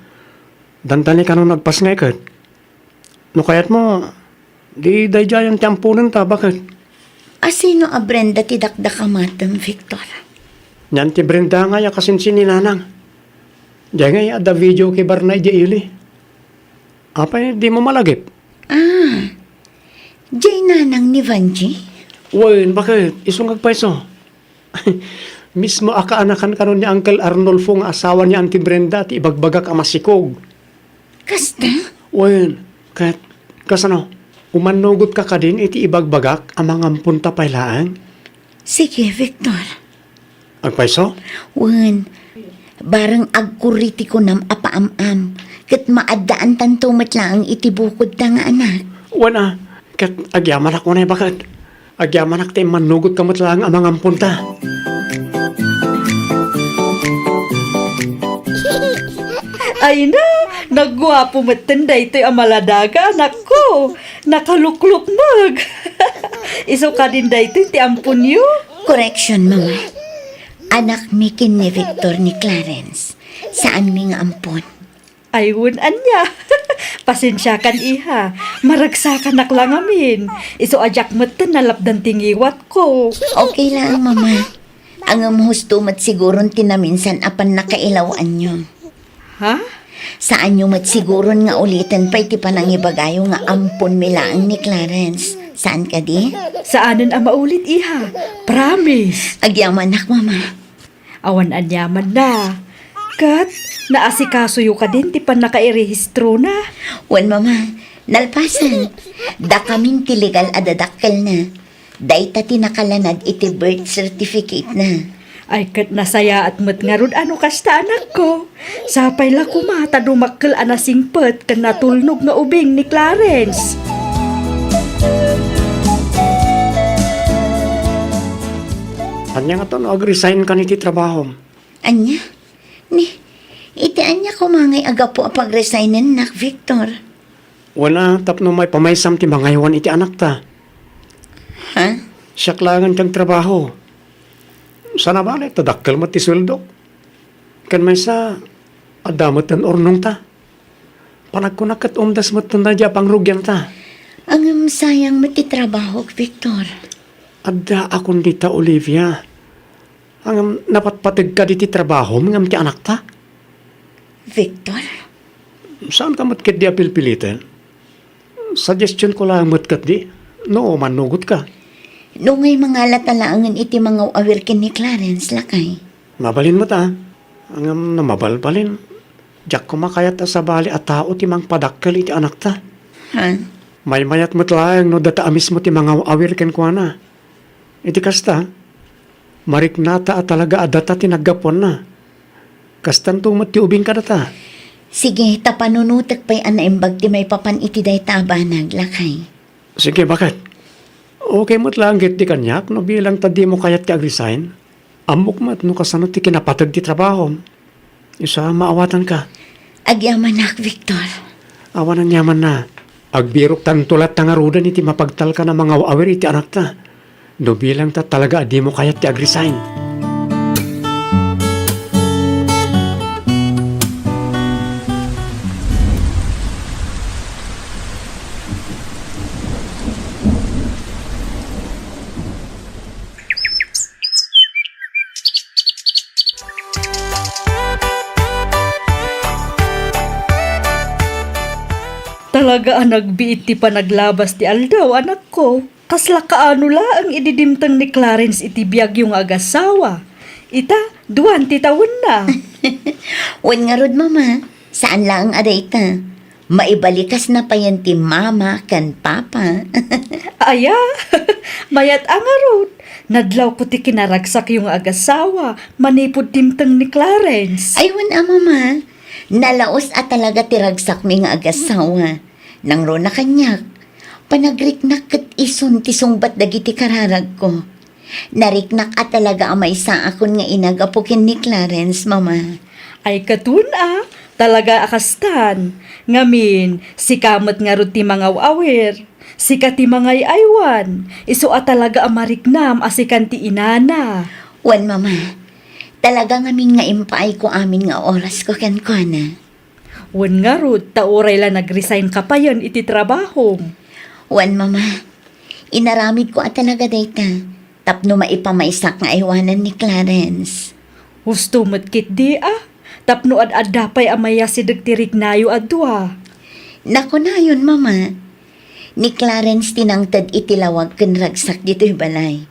Dandani kano nagpasngay ket. No kayatmo, di daydiayen ti amponenta, baket. Asino a Brenda ti dakdakamatem, Victor? Ni Auntie Brenda ngay a kasinsin ni Nanang. Diay ngay adda video kay Barnay diay ili. Apay, dimo malagip? Ah, diay nanang ni Vanji? Wen, baket, isu nga agpayso. Mismo a kaanakan kano ni Uncle Arnulfo nga asawa ni Auntie Brenda ti ibagbagak a masikog. Kasta? Wen, ket, kasano? Umannugotka kadin iti ibagbagak a mangamponta pay laeng? Sige, Victor. Agpayso? Wen, bareng agkurri ti kunam a paam-am, ket maaddaantanto met laeng iti bukodta nga anak. Wen a, ket agyamanak unay baket. Agyamanak ta immannugotka met laeng a mangamponta. Ay na, nagguapo metten daytoy a maladaga, anakko. Nakaluklukmeg. Isu kadin daytoy ti amponyo? Correction, Mama. Anakmi ken ni Victor ni Clarence. Saanmi nga ampon. Ay, wen ania. Pasensiakan, iha. Maragsakanak la ngamin. Isu a diak metten nalapdan ti ngiwatko. Okay lang, Mama. Ngem husto met siguron ti naminsan a pannakailawanyo. Ha? Saanyo met siguron nga uliten pay ti panangibagayo nga amponmi laeng ni Clarence. Saan kadi? Saanen a maulit, iha. Promise. Agyamanak, Mama. Awan aniamanna. Ket, naasikasoyo kadin ti pannakairehistrona? Wen, Mama. Nalpasen. Dakamin ti legal a dadakkelna. Dayta ti nakalanad iti birth certificate-na. Ay, ket nasayaat met ngarud a no kasta, anakko. Sapay la koma ta dumakkel a nasingpet ken natulnog nga ubing ni Clarence. Ania ngato no ag-resign kan iti trabahom? Ania? Ni, iti ania koma ngay a gapu a pagresign-ennak, Victor? Wen a, tapno maipamaysam ti mangaywan iti anakta. Ha? Siak laengen ti agtrabaho. Saan a bale, ta dakkel met ti sueldok. Ken maysa, adda met ti urnongta. Panagkunak ket umdas met ti daydiay a pangrugianta. Ngem sayang met ti trabahok, Victor. Adda a kun dita, Olivia. Ngem napatpateg kadi ti trabahom ngem ti anakta? Victor? Saanka met ketdi a pilpiliten? Suggestion ko laeng met ketdi, no mannugotka. No ngay mangalata laengen iti mangaw-awir ken ni Clarence, lakay. Mabalin met a, ngem no mabalbalin, diak koma kayat a sabali a tao ti mangpadakkel iti anakta. Ha? Maymayat met laeng no data a mismo ti mangaw-awir kenkuana. Iti kasta, mariknata a talaga a data ti naggapuanna. Kastanto met ti ubing kadata. Sige, ta panunotek pay a naimbag ti maipapan iti dayta a banag, lakay. Sige, baket. Okay met laeng ketdi kaniak no bilang ta dimo kayat ti agresign. Ammok met no kasano ti kinapateg ti trabahom. Isu a maawatanka. Agyamanak, Victor. Awan aniamanna. Agbiroktanto latta ngaruden iti mapagtalkan a mangaw-awir iti anakta. No bilang ta talaga a dimo kayat ti agresign. Talaga a nagbiit ti panaglabas ti aldaw, anakko. Kasla kaano laeng idi dimteng ni Clarence iti biagyo nga agasawa? Ita, duan ti tawenna. Wen ngarud, Mama, saan laeng a dayta. Maibalikasna payen ti mama ken papa. Aya, mayat a ngarud. Nadlawko ti kinaragsakyo nga agasawa manipud dimteng ni Clarence. Ay, wen a, Mama. Nalaus a talaga ti ragsakmi nga agasawa. Nangruna kaniak, panagriknak ket isun ti sungbat dagiti kararagko. Nariknak a talaga a maysaakon nga inagapo ken ni Clarence, Mama. Ay, ket wen a, talaga a kastan. Ngamin, sika met ngarud ti mangaw-awir. Sika ti mangay-aywan. Isu a talaga a mariknam a sikan ti inana. Wen, Mama. Talaga ngamin nga impaayko amin nga orasko kenkuana. Wen ngarud, ta uray la nag-resign ka payen iti trabahom. Wen, Mama, inaramidko a talaga dayta tapno maipamaysak nga aywanan ni Clarence. Husto met ketdi a, tapno ad-adda pay a mayasideg ti riknayo a dua. Nakunayon, Mama, ni Clarence ti nangted iti lawag ken ragsak ditoy balay.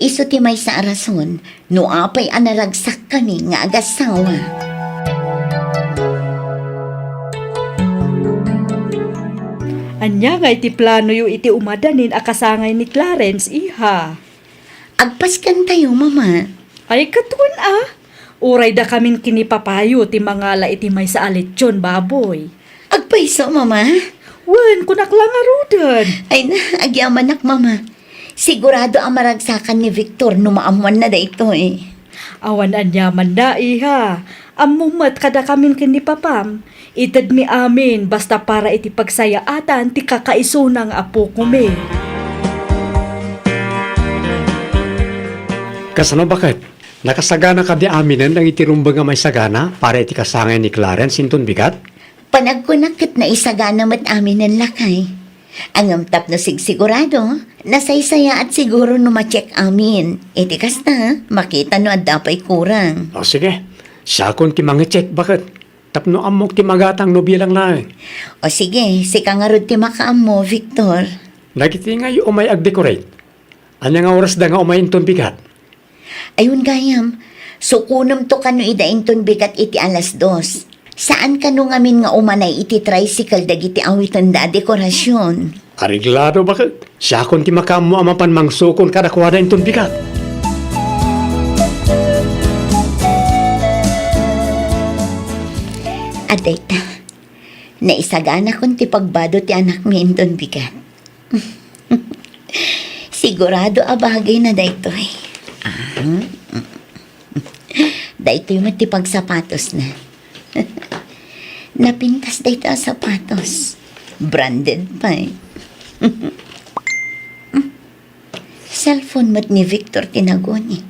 Isu ti maysa a rason no apay a naragsakkami nga agasawa. Ania ngay ti planoyo iti umadanin a kasangay ni Clarence, iha? Agpaskantayo, Mama. Ay, ket wen a. Uray dakamin ken ni papayo ti mangala iti maysa a lechon baboy. Agpayso, Mama? Wen, kunak la ngaruden. Ay na, agyamanak, Mama. Sigurado a maragsakan ni Victor no maammoanna daytoy. Awan aniamanna, iha. Ammom met kadakamin ken ni papam. Itedmi amin basta para iti pagsayaatan ti kakaisuna nga apokomi. Kasano, baket? Nakasagana kadi aminen dagiti rumbeng a maisagana para iti kasangay ni Clarence inton bigat? Panagkunak ket naisagana met aminen, lakay. Ngem tapno sigsigurado, nasaysayaat siguro no ma-check amin. Iti kasta, makita no adda pay kurang. O sige, siakon ti mangi-check, baket. Tapno ammok ti magatang no bilang laeng. O sige, sika ngarud ti makaammo, Victor. Dagiti ngay umay agdecorate. Ania nga orasda nga umay inton bigat? Ayun gayam, sukonemto kano ida inton bigat iti alas dos. Saan kano ngamin nga umanay iti tricycle dagiti awitenda a dekorasion? Areglado, baket. Siakon ti makaammo a mapan mangsukon kadakuada inton bigat. Adda ita, naisaganakon ti pagbado ti anakmi inton bigat. Sigurado a bagayna daytoy. Ah, daytoy met ti pagsapatosna. Napintas daytoy a sapatos. Branded pay. Cellphone met ni Victor ti naguni.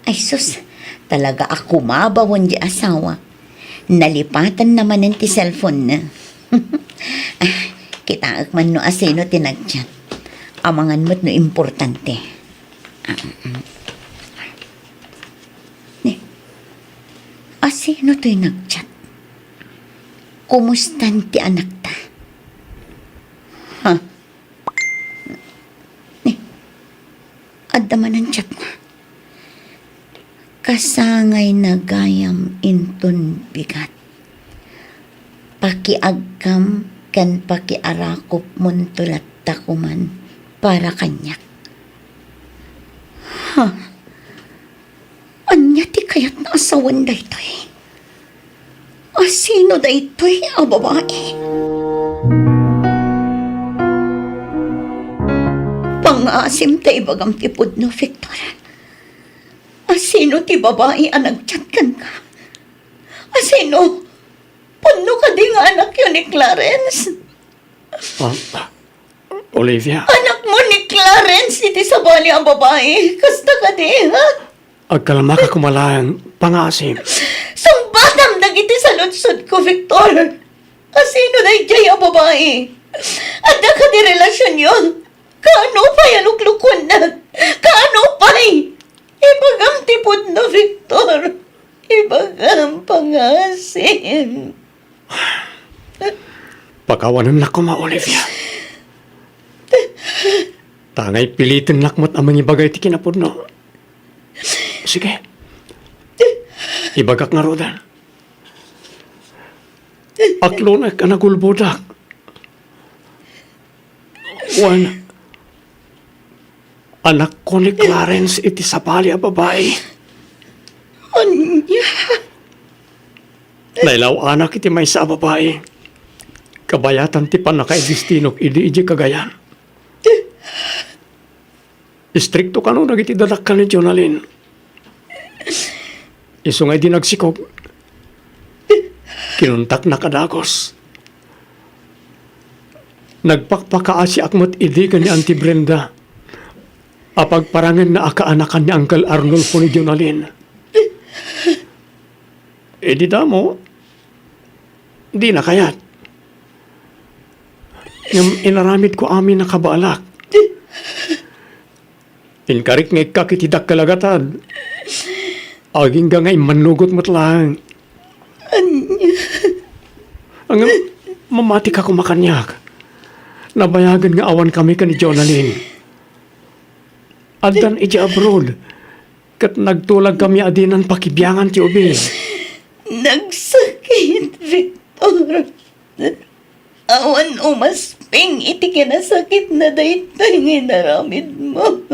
Ay sus, talaga a kumabawen ti asawa. Nalipatanna manen ti cellphone-na. Ah, kitaek man no asino ti nag-chat. Amangan met no importante. Ah, mm. Ni, asino toy nag-chat? Kumustan ti anakta? Ha? Ni, adda manen chatna. Kasangayna gayam inton bigat. Pakiagkam ken pakiarakupmonto latta koman para kaniak. Ha? Ania ti kayatna a sawen daytoy? Asino daytoy a babai? Pangngaasim ta ibagam ti pudno, Victor. Asino ti babai a nag-chat kenka? Asino? Pudno kadi nga anakyo ni Clarence? Ah, Olivia. Anakmo ni Clarence iti sabali a babai. Kasta kadi, ha? Agkalmaka koma laeng, pangngaasim. Sungbatam dagiti saludsodko, Victor. Asino daydiay a babai? Adda kadi relasionyo? Kaano pay a luklukuennak? Kaano pay? Ibagam ti pudno, Victor. Ibagam, pangngaasim. Pakawanennak koma, Olivia. Tangay pilitennak met a mangibagay ti kinapudno. Sige. Ibagak ngaruden. Aklonek a nagulbodak. Wen, anakko ni Clarence iti sabali a babai. Ania? Nailaw-anak iti maysa a babai. Kabayatan ti pannakaidestinok idi idiay Cagayan. Istrikto kano dagiti dadakkel ni Jonalyn. Isu nga idi nagsikog, kinuntaknak a dagus. Nagpakpakaasiak met idi ken ni Auntie Brenda a pagparangenna a kaanakan ni Uncle Arnulfo ni Jonalyn. Idi damo, dina kayat. Ngem inaramidko amin a kabaelak. Inkarikngegkak iti dakkel a gatad. Agingga nga immannugot met laeng. Ania? Ngem, mamatika koma kaniak. Nabayagen nga awankami ken ni Jonalyn. Addan idiay abroad, ket nagtulagkami a dinan pakibiangan ti ubing. Nagsakit, Victor. Awan umasping iti kinasakitna daytoy nga inaramidmo.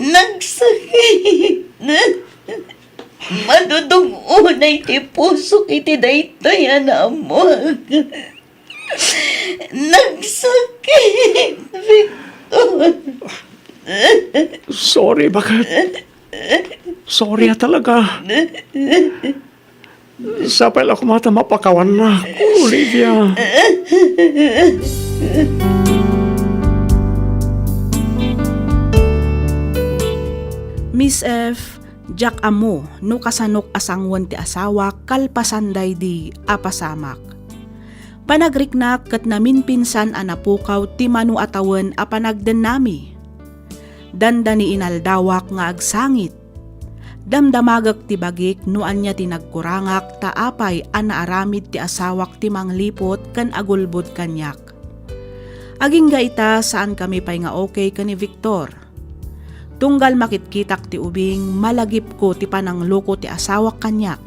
Nagsakit. Madudug unay ti pusok iti daytoy a naammoak. Nagsakit, Victor. Sorry, baket. Sorry a talaga. Sapay la koma ta mapakawannak, Olivia. Miss F, diak ammo no kasanok a sangoen ti asawak kalpasan daydi a pasamak. Panagriknak ket naminpinsan a napukaw ti mano a tawen a panagdennami. Dandani inaldawak nga agsangit. Damdamagek ti bagik no ania ti nagkurangak ta apay a naaramid ti asawak ti mangliput ken agulbod kaniak. Agingga ita, saankami pay nga okay ken ni Victor. Tunggal makitkitak ti ubing, malagipko ti panangloko ti asawak kaniak.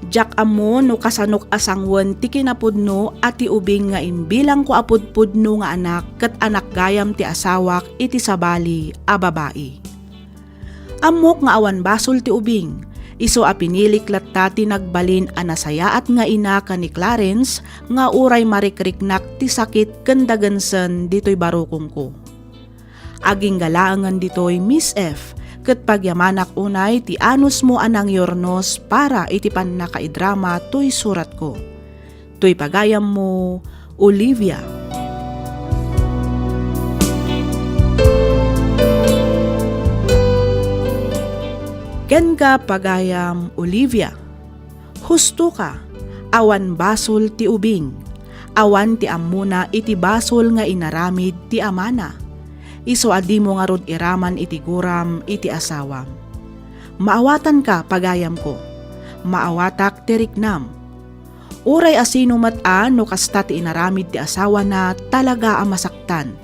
Diak ammo no kasanok a sangoen ti kinapudno a ti ubing nga imbilangko a pudpudno nga anak ket anak gayam ti asawak iti sabali a babai. Ammok nga awan basol ti ubing, isu a pinilik latta ti nagbalin a nasayaat nga ina ken ni Clarence nga uray marikriknak ti sakit ken dagensen ditoy barukongko. Agingga laengen ditoy, Miss F, ket pagyamanak unay ti anusmo a nangyurnos para iti pannakaidrama toy suratko. Toy pagayammo, Olivia. Kenka, pagayam Olivia. Husto ka, awan basol ti ubing, awan ti ammona iti basol nga inaramid ti amana. Isu a dimo ngarud iraman iti guram iti asawam. Maawatanka, pagayamko. Maawatak ti riknam. Uray a sino met a no kasta ti inaramid ti asawana, talaga a masaktan.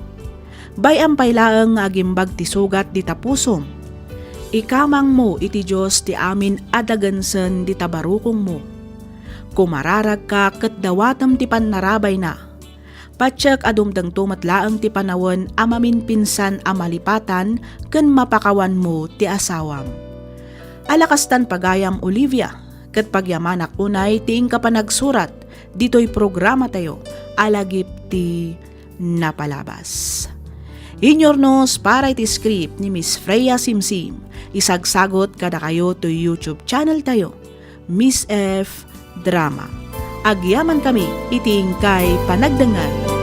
Bay-am pay laeng nga agimbag ti sugat dita pusom. Ikamangmo iti Dios ti amin a dagensen dita barukongmo. Kumararagka ket dawatem ti pannarabayna. Patiek a dumtengto met laeng ti panawen a maminpinsan a malipatan ken mapakawanmo ti asawam. Ala kastan, pagayam Olivia, ket pagyamanak unay ti inka panagsurat ditoy programatayo a lagip ti napalabas. Inyurnos para iti script ni Miss Freya Simsim, isagsagot kadakayo toy YouTube channel tayo, Miss F Drama. Agyamankami iti inkay panagdengngeg.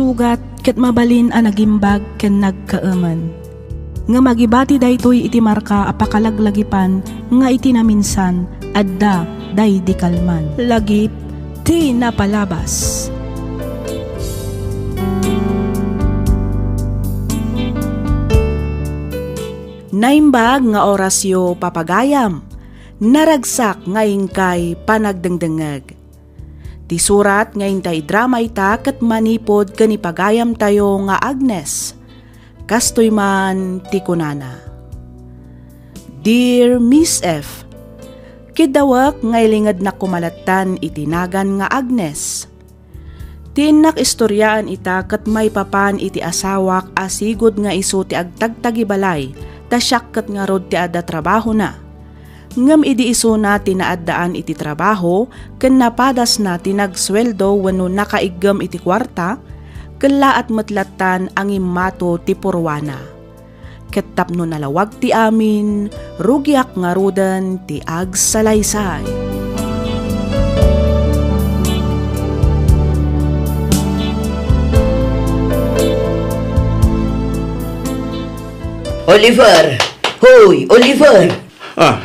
Sugat ket mabalin a nagimbag ken nagkaemen. Ngem agibati daytoy iti marka a pakalaglagipan nga iti naminsan, adda daydi kalman. Lagip ti napalabas. Naimbag nga orasyo, papagayam. Naragsak nga inkay panagdengdengngeg. Ti surat nga intay drama ita ket manipud ken ipagayamtayo nga Agnes. Kastoy man ti kunana, Dear Miss F, kiddawek nga ilingednak koma lattan iti nagan nga Agnes. Ti innak istoriaan ita ket maipapan iti asawak a sigud nga isu ti agtagtagibalay ta siak ket ngarud ti adda trabahona. Ngem idi isuna ti naaddaan iti trabaho ken napadasna ti nagsueldo wenno nakaiggem iti kuarta, kellaat met lattan a ngimmato ti purwana. Ket tapno nalawag ti amin, rugiak ngaruden ti agsalaysay. Oliver! Hoy, Oliver! Ah,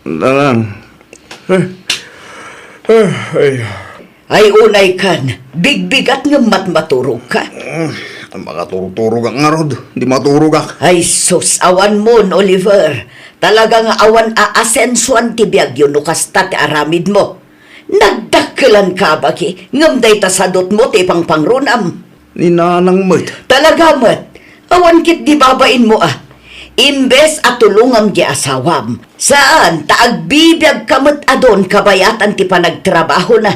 Nanang. Eh, eh, ay. Ay, unay kan, bigbigat ngem matmaturog ka? Mm, makaturturogak ngarud, di maturogak. Ay sus, awan mon, Oliver. Talaga nga awan aasensuan ti biagyo no kasta ti aramidmo. Nagdakkelan ka, bagi, ngem dayta sadutmo ti ipangpangrunam. Ni Nanang met. Talaga met. Awan ket di babainmo a. Imbes a tulongam di asawam, saan ta agbibiag ka met a don kabayatan ti panagtrabahona.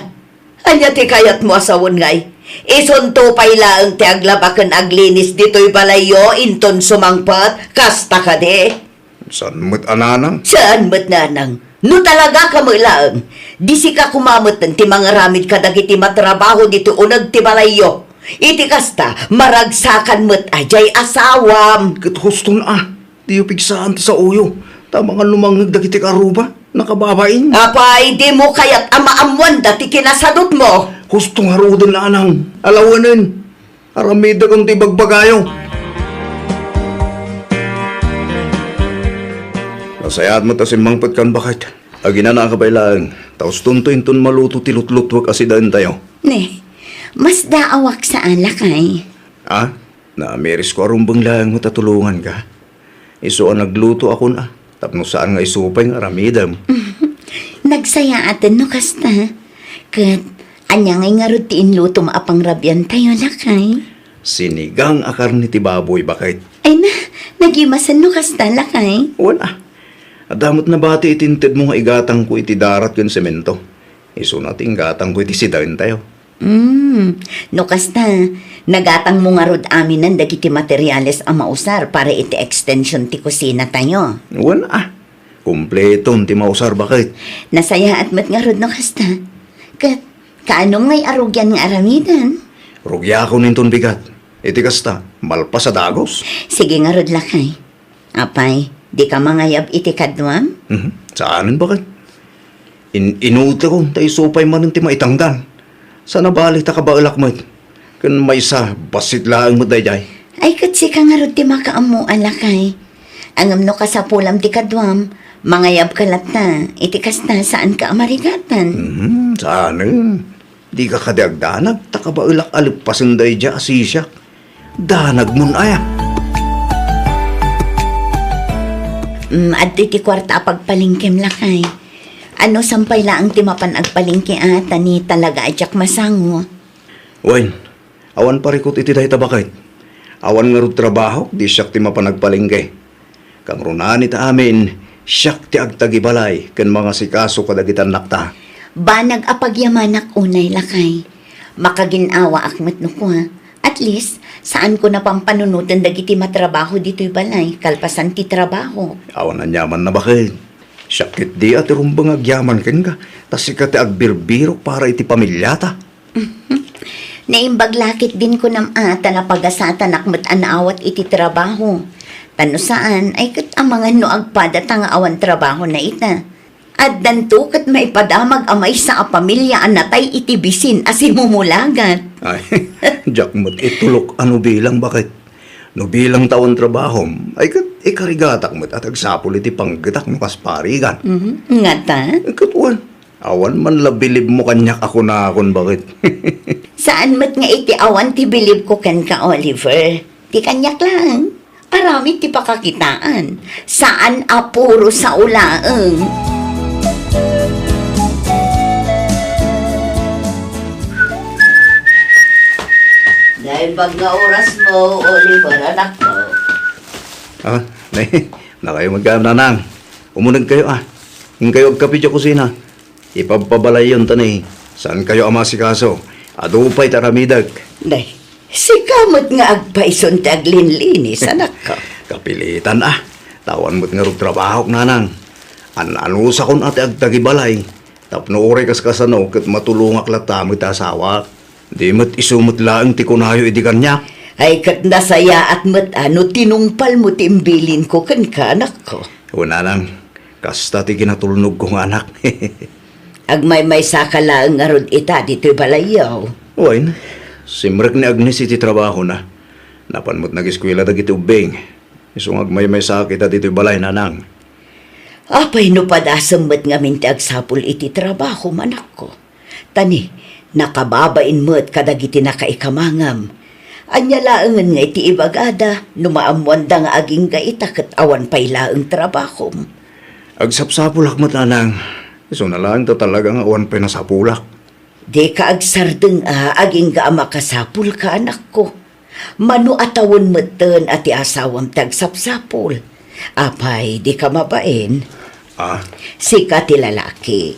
Ania ti kayatmo a sawen ngay? Isunto pay laeng ti aglaba ken aglinis ditoy balayyo inton sumangpet, kasta kadi? Saan met a, Nanang? Saan met, Nanang? No talaga ka met laeng, di sika koma metten ti mangaramid kadagiti matrabaho ditoy uneg ti balayyo. Iti kasta, maragsakan met a diay asawam. Ket huston a, diyo pigsaan ti saoyo, ta amangan no mangngeg dagiti karuba, nakababain. Apay, dimo kayat a maammoanda ti kinasadutmo? Husto ngaruden, Nanang, alawenen. Aramidek ti ibagbagayo. Nasayaat met a simmangpetkan, baket. Aginanaka pay laeng, ta ustonto inton maluto ti lutlutuek a sidaentayo. Ne, masdaawak sa a, lakay. Ah, naamirisko a rumbeng laeng met a tulonganka. Isu a nagluto a kun a, tapno saan nga isu pay nga aramidem. Nagsayaaten no kasta. Ket, ania ngay ngarud ti inlutom a pangrabiantayo, lakay? Sinigang a karne ti baboy, baket. Ay na, nagimasen no kasta, lakay? Wen a. Adda met nabati iti intedmo nga igatangko iti darat ken semento. Isuna ti inggatangko iti sidaentayo. Mm, no kasta, nagatangmo ngarud aminen dagiti materiales a mausar para iti extension ti kusinatayo. Wen a, kumpleton ti mausar, baket. Nasayaat met ngarud no kasta. Ket, kaanom ngay a rugian nga aramiden? Rugiakon inton bigat. Iti kasta, malpas a dagus. Sige ngarud, lakay. Apay, dika mangayab iti kaduam? Mhm. Saanen, baket. In-, inutekon, ta isu pay manen ti maitangdan. Saan a bali ta kabaelak met. Ken maysa, bassit laeng met daydiay. Ay, ket sika ngarud ti makaammo a, lakay. Ngem no kasapulam ti kaduam, mangayabka latta. Iti kasta, saanka a marigatan. Mhm, saanen. Dika kadi agdanag, ta kabaelak a leppasen daydiay a sisiak. Danagmon aya? Mm, adtoy ti kuarta a pagpalengkem, lakay. Ano, sampay laeng ti mapan agpalengke a, ta ni talaga a diak masango. Wen, awan parikut iti dayta, baket. Awan ngarud trabahok, di siak ti mapan agpalengke. Kangrunaan ita amin, siak ti agtagibalay ken mangasikaso kadagiti annakta. Banag a pagyamanak unay, lakay. Makagin-awaak met no kua. At least, saanko napampanunoten dagiti matrabaho ditoy balay, kalpasan ti trabaho. Awan aniamanna, baket. Siak ketdi a ti rumbeng agyaman kenka, ta sika ti agbirbirok para iti pamiliata. Naimbag la ketdin kunam a, ta napagasatanak met a naawat iti trabaho. Ta no saan, ay ket amangan no agpadata nga awan trabahona ita. Addanto ket maipadamag a maysa a pamilia a natay iti bisin a simumulagat. Ay, diak met itulok a no bilang, baket. No bilang ta awan trabahom, ay ket ikarigatak met a ti agsapul iti panggetak no kas parigan. Mhm. Ngata? Ket wen, awan man la bilibmo kaniak a kunakon, baket. Saan met nga iti awan ti bilibko kenka, Oliver. Ti kaniak laeng. Aramid ti pakakitaan. Saan a puro sao laeng. Naimbag nga orasmo, Oliver, anakko. Ah, nay, nakayo met gayam, nanang. Umunegkayo, ah. Inkayo agkape idiay kusina. Ipabpabalayyon ta ni, saankayo a maasikaso. Adu pay ti aramidek. Nay, sika met nga agpayson ti aglinlinis, anakko. Kapilitan, ah. Ta awan met ngarud trabahok, nanang. An-anusakon a ti agtagibalay. Tapno uray kaskasano ket matulongak latta met ti asawak. Di met isu met laeng ti kunayo idi kaniak. Ay, ket nasayaat met a no tinungpalmo ti imbilinko kenka, anakko. Wen, nanang, kasta ti kinatulnogko nga anak. Agmaymaysaka laeng ngarud ita ditoy balayyo. Wen, simrek ni Agnes iti trabahona. Napan met nageskuela dagiti ubbing. Isu nga agmaymaysaak ita ditoy balay, nanang. Apay no padasem met ngamin ti agsapul iti trabahom, anakko? Ta ni, nakababain met kadagiti nakaikamangam. Ania laengen nga iti ibagada no maammoanda nga agingga ita ket awan pay laeng trabahom? Agsapsapulak met, nanang. Isuna laeng ta talaga nga awan pay nasapulak. Dika agsardeng a agingga a makasapulka, anakko. Mano a tawen metten a ti asawam ti agsapsapul. Apay, dika mabain? Ah? Sika ti lalaki.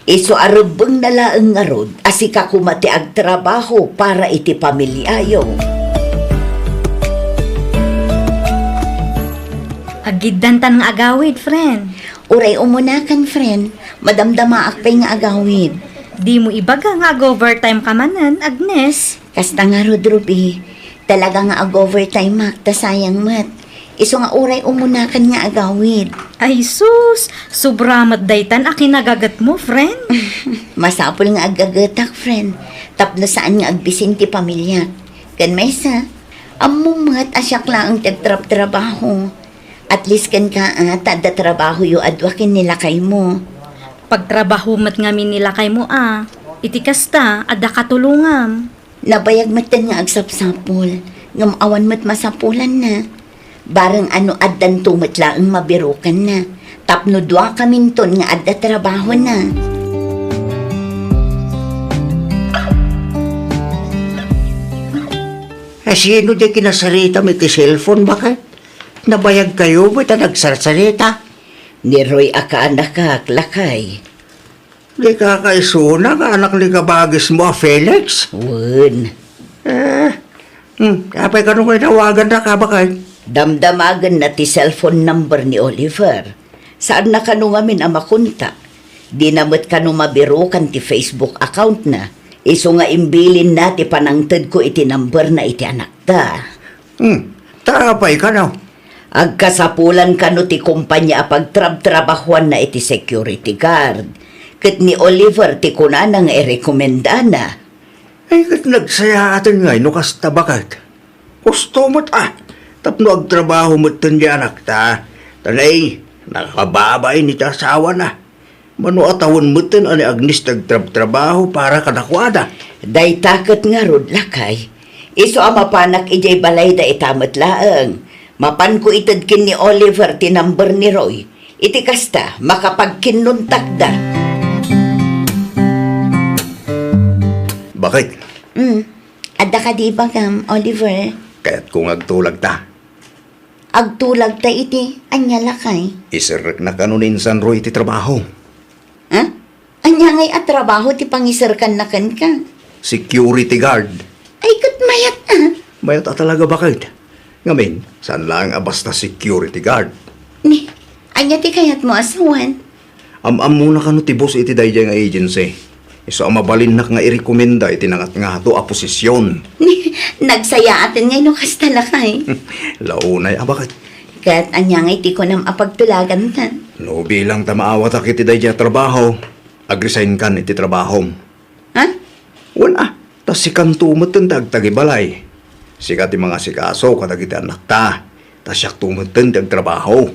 Isu a rebbengna laeng ngarud a sika koma ti agtrabaho para iti pamiliayo. Aggiddantan nga agawid, friend. Uray umunakan, friend. Madamdamaak pay nga agawid. Dimo ibaga nga ag-overtime ka manen, Agnes. Kasta ngarud, Ruby. Talaga nga ag-overtime-ak, ta sayang met. Isu nga uray umunakan nga agawid. Ay sus, sobra met daytan a kinagagetmo, friend. Masapul nga aggagetak, friend. Tapno saan nga agbisin ti pamiliak. Ken maysa, ammo met a siak laeng ti agtrabtrabaho. At least kenka, a, ta adda trabahoyo a dua ken ni lakaymo. Pagtrabaho met ngamin ni lakaymo, a. Iti kasta, adda katulongam. Nabayag metten nga agsapsapul, ngem awan met masapulanna. Bareng a no addanto met laeng mabirukanna, tapno duakaminton nga adda trabahona. Asino di kinasaritam iti cellphone, baket? Nabayagkayo met a nagsarsarita? Ni Roy a kaanakak, lakay. Di ka kaisuna nga anak ni kabagismo a Felix? Wen. Eh, hmm, apay kano nga inawagannak, baket? Damdamagenna ti cellphone number ni Oliver. Saanna kano ngamin a makontak. Dina met kano mabirukan ti Facebook account-na. Isu nga imbilinna ti panangtedko iti number-na iti anakda. Hmm, ta apay kano? Agkasapulan kano ti kompania a pagtrabtrabahuanna iti security guard. Ket ni Oliver ti kunana nga irekomendana. Ay, ket nagsayaaten ngay no kasta, baket. Husto met, a, tapno agtrabaho metten ti anakta. Ta nay, nakababain iti asawana. Mano a tawen metten a ni Agnes ti agtrabtrabaho para kadakuada. Dayta ket ngarud, lakay. Isu a mapanak idiay balayda ita met laeng. Mapanko ited ken ni Oliver ti number ni Roy. Iti kasta, makapagkinnuntakda. Baket? Mm. Adda kadi ibagam, Oliver? Kayatko nga agtulagta. Agtulagta iti ania, lakay? Iserrekna kano ni insan Roy iti trabaho. Ha? Ania ngay a trabaho ti pangiserkanna kenka? Security guard. Ay, ket mayat, a. Mayat a talaga, baket. Ngamin, saan laeng a basta security guard. Ni, ania ti kayatmo a sawen? Am-ammona kano ti boss iti daydiay nga agency. Isu a mabalinnak nga irekomenda iti nangatngato a posisyon. Nagsayaaten ngay no kasta, lakay. Launay a, baket. Ket ania ngay ti kunam a pagtulagantan? No bilang ta maawatak iti daydiay a trabaho, agresign kan iti trabahom. Ha? Wen a, ta Sikanto metten ti agtagibalay. Sika ti mangasikaso kadagiti annakta. Ta siakto metten ti agtrabaho.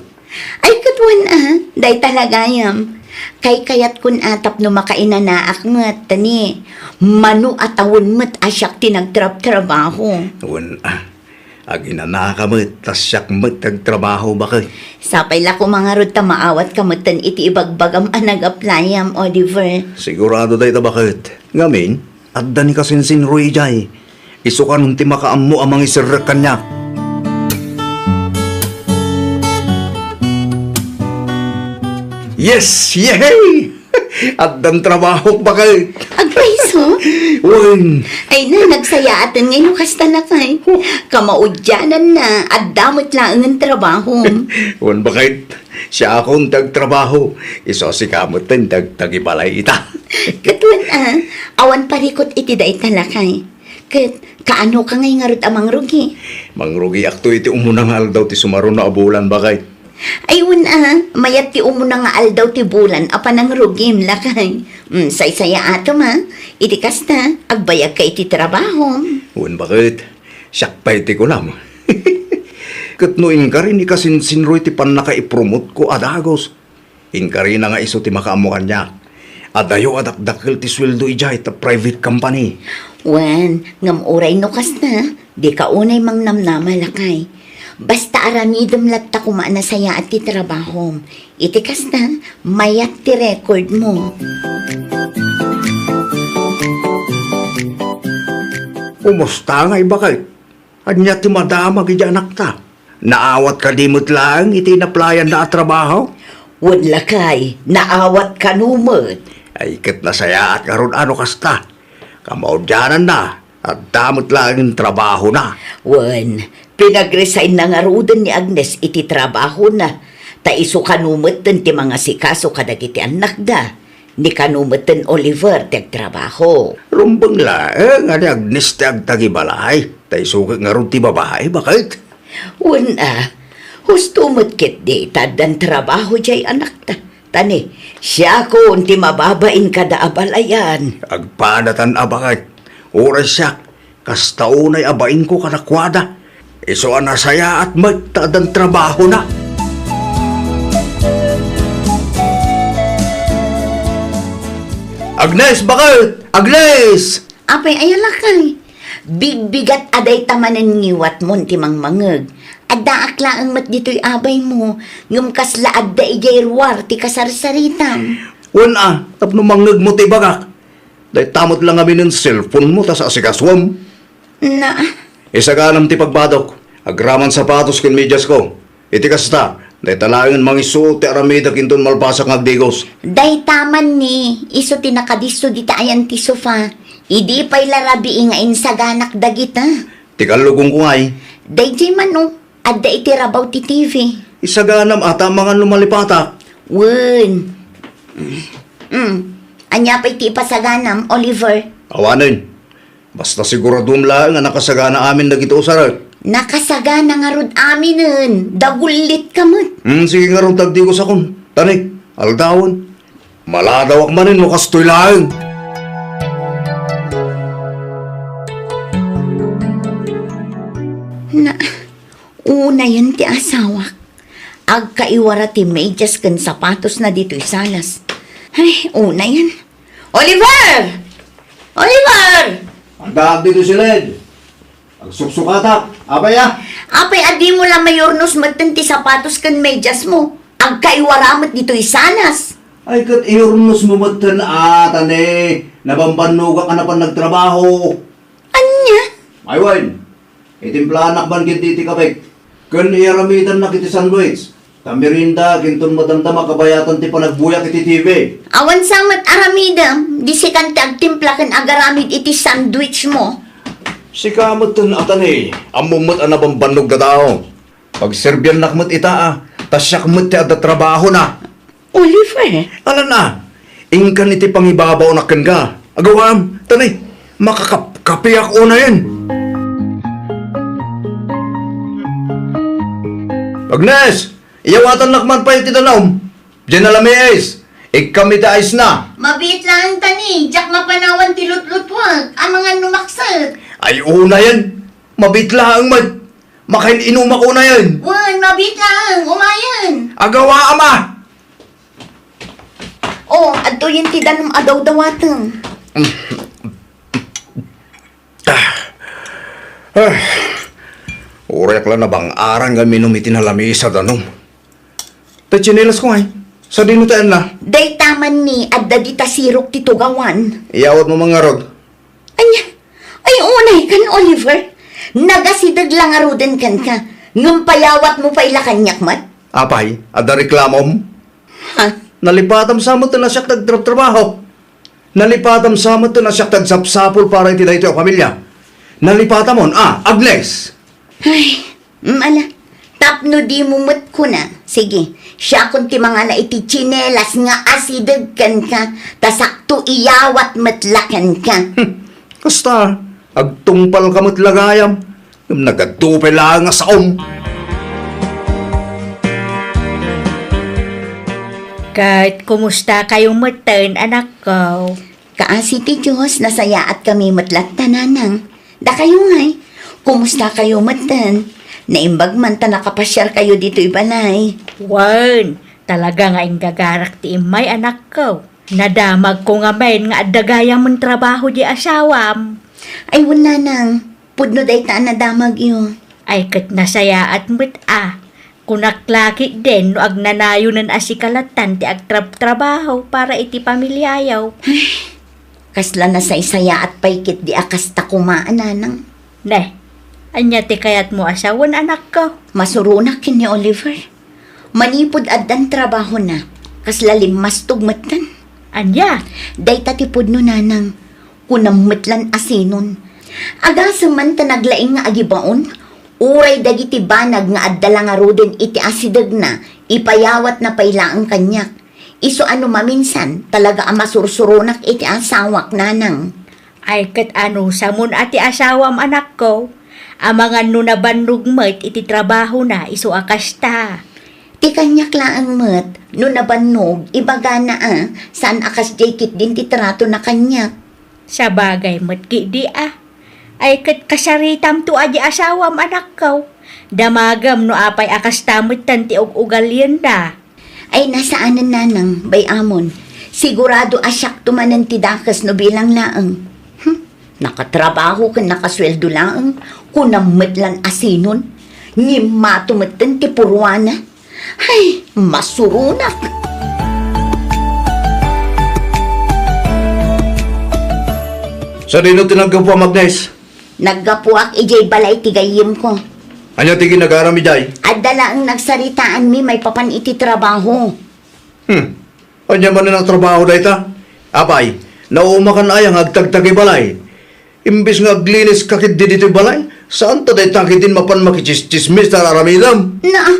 Ay, ket wen a, dayta la gayam. Kaykayatkon a tapno makainanaak met, ta ni, mano a tawen met a siak ti nagtrabtrabaho. Wen a, aginanaka met, ta siak met ti agtrabaho, baket. Sapay la koma ngarud ta maawatka metten iti ibagbagam a nag-applyam, Oliver. Sigurado dayta, baket. Ngamin, adda ni kasinsinro idiay. Isu kanon ti makaammo a mangiserrek kaniak. Yes! Yehey! Addan trabahok, baket. Agpayso? Wen. Ay na, nagsayaaten ngay no kasta, lakay. Huh. Kamaudiananna, adda met laengen trabahom. Wen, baket. Siakon ti agtrabaho. Isu a sika metten ti agtagibalay ita. Ket wen a, awan parikut iti dayta, lakay. Ket kaanoka ngay ngarud a mangrugi? Mangrugiakto iti umuna nga aldaw ti sumaruno a bulan, baket. Ay, wen a, mayat ti umuna nga aldaw ti bulan a panangrugim, lakay. Mm, saysayaatom a. Iti kasta, agbayagka iti trabahom. Wen, baket. Siak pay ti kunam. Ket no inkari ni kasinsinro iti pannakaipromotko a dagus, inkarina nga isu ti makaammo kaniak. Adayo a dakdakkel ti sueldo idiay ta private company. Wen, ngem uray no kasta, dika unay mangnamnama, lakay. Basta aramidem latta koma a nasayaat ti trabahom. Iti kasta, mayat ti record mo. Kumusta ngay, baket? Ania ti madamag iti anakta? Naawat kadi met laeng iti inaplayanna a trabaho? Wen, lakay, naawat kano met. Ay, ket nasayaat ngarud a no kasta. Kamaudiananna, adda met laeng trabahona. Wen, pinag-resignna ngaruden ni Agnes iti trabahona, ta isu kano metten ti mangasikaso kadagiti annakda. Ni kano metten Oliver ti agtrabaho. Rumbeng laeng a ni Agnes ti agtagibalay, ta isu ket ngarud ti babai, baket. Wen a, husto met ketdi ta addan trabaho diay anakta. Ta ni, siakon ti mababain kada a balayan. Agpadatan a, baket. Uray siak, kasta unay a bainko kadakuada. Isu a nasayaat met ta addan trabahona. Agnes, baket! Agnes! Apay, aya lakay? Bigbigat a dayta manen ngiwatmon ti mangmangeg. Addaak laeng met ditoy abaymo, ngem kasla adda idiay ruar ti kasarsaritam. Wen a, tapno mangngegmo ti ibagak. Dayta met la ngaminen cellphone mo ta saasikasuem. Na. Isaganam ti pagbadok. Agraman sapatos ken medias ko. Iti kasta, dayta laengen mangisuot ti aramidek inton malpasak nga agdigos. Dayta man ni, isu ti nakadisso dita ayan ti sofa. Idi pay la rabii nga insaganak dagita. Ti kallugongko ngay. Daydiay man, o. Adda iti rabaw ti T V. Isaganam a ta amangan no malipatak. Wen. Mm. Ania pay ti ipasaganam, Oliver? Awanen. Basta siguradom laeng a nakasagana amin dagiti usarek. Nakasagana ngarud aminen. Dagullitka met. Mm, sige ngarud, tagdigosakon. Tani, aldawen. Maladawak manen no kastoy laeng. Na, unayen ti asawak. Agkaiwara ti medias ken sapatosna ditoy salas. Ay, unayen. Oliver! Oliver! Addaak ditoy siled. Agsuksukatak. Apay a? Apay a dimo la mayurnos metten ti sapatos ken mediasmo? Agkaiwara met ditoy salas. Ay, ket iyurnosmo metten a, ta ni, nabambannogak a napan nagtrabaho. Ania? Aywen, itimplaanak man ketdi ti kape. Ken iyaramidannak iti sandwich. Ta merienda, inton madamdama kabayatan ti panagbuyak iti T V. Awan sa met aramidem, di sikan ti agtimpla ken agaramid iti sandwich mo. Sika metten a, ta ni, ammom met a nabambannog a tao. Pagserbiannak met ita a, ta siak met ti adda trabahona. Oliver. Alan a, inkan iti pangibabaonak kenka. Agawam, ta ni, makakapkapiak unayen. Agnes! Iyawatannak man pay ti danum. Diay na la mi-ice. Ikkam iti ice na. Mabiit Taan ta ni, diak mapanawan ti lutlutuek, amangan no makset. Ay, unayen. Mabit laeng met. Makain-inumak unayen. Wen, mabit laeng, umayen. Agawa, ama. O, adtoyen ti danum a dawdawatem. Ah. Ah. Uray ak la nabang-aran nga minum iti nalamiis a danum. Ta tsinelas ko ngay. Sadino taenna? Dayta man ni, adda dita sirok ti tugawan. Iyawat mo man ngarud. Ania? Ay, unay kan, Oliver. Nagasideg la ngaruden kenka. Ngem payawat mo pay la kaniak met? Apay, adda reklamom? Ha? Nalipatam sa met ti nasiak ti agtrabtrabaho. Nalipatam sa met ti nasiak ti agsapsapul para iti daytoy a pamilya. Nalipatamon, a, Agnes! Ay, mm, ala. Tapno dimo met kuna. Sige, siakon ti mangala iti tsinelas nga asideg kenka, ta sakto iyawat met la kenka. Hmm. Kasta, agtungpal ka met la gayam. Ngem nagadu pay laeng a saom. Ket kumusta kayo metten, anakko? Kaasi ti Dios, nasayaat kami met latta, nanang. Dakayo ngay, kumusta kayo metten? Naimbag man ta nakapasiar kayo ditoy balay. Wen, talaga nga inggagarak ti immay, anakko. Nadamagko ngamin nga adda gayamen trabaho di asawam. Ay, wen, nanang, pudno dayta a nadamagyo. Ay, ket nasayaat met a. Kunak la ketdin no agnanayonen a sika lattan ti agtrabtrabaho para iti pamiliayo. Ay, kasla nasaysayaat pay ketdi a kasta koma a nanang. Ne, ania ti kayatmo a sawen, anakko? Masuronak ken ni Oliver. Manipud addan trabahona, kasla limmastog metten. Ania? Dayta ti pudno, nanang. Kunam met lan asinon. Agasem man ta naglaing nga agibaon, uray dagiti banag nga adda la ngaruden iti asidegna, ipayawatna pay laeng kaniak. Isu a no maminsan, talaga a masursuronak iti asawak, nanang. Ay, ket anusamon a ti asawam, anakko? Amangan no nabannog met iti trabahona, isu a kasta. Ti kaniak laeng met, no nabannog, ibagana a, saan a kasdiay ketdin ti tratona kaniak. Sabagay met ketdi a. Ay, ket kasaritamto a di asawam, anakko. Damagem no apay a kasta metten ti ug-ugalienna. Ay, nasaanen, nanang, bay-amon. Sigurado a siakto manen ti dakes no bilang laeng. Hmm, nakatrabaho ken nakasueldo laeng, kunam met lan asinon. Ngimmato metten ti purwana. Ay, masuronak! Sadino ti naggapuam, Agnes? Naggapuak idiay balay ti gayyemko. Ania ti ginagaram idiay? Adda laeng nagsaritaanmi maipapan iti trabaho. Hmm. Ania manen a trabaho dayta? Apay, naumakan aya nga agtagtagi balay? Imbes nga aglinis ka ketdi ditoy balay, saan ta dayta ketdin mapan makitsismis ta aramidem? Naa,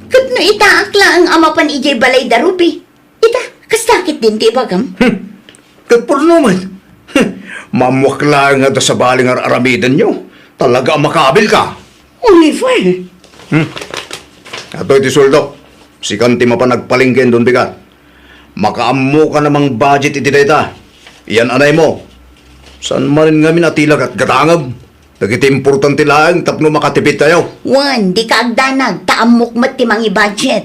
ket no itaak laeng a mapan idiay balay da Ruby, ita, kasta ketdin ti ibagam? Hmm. Ket purno met. Hmm. Maammoak laeng nga adda sabali nga ar-aramidenyo. Talaga a makabil ka. Oliver! Hmm. Adtoy ti sueldo. Sikan ti mapan agpalengke, Don Bigat. Makaammokan a mang-budget iti dayta. Yan-anaymo. Saan manen ngamin a ti la gatgatangem? Dagiti importante laeng tapno makatipidtayo. Wen, dika agdanag, ta ammok met ti mangi-budget.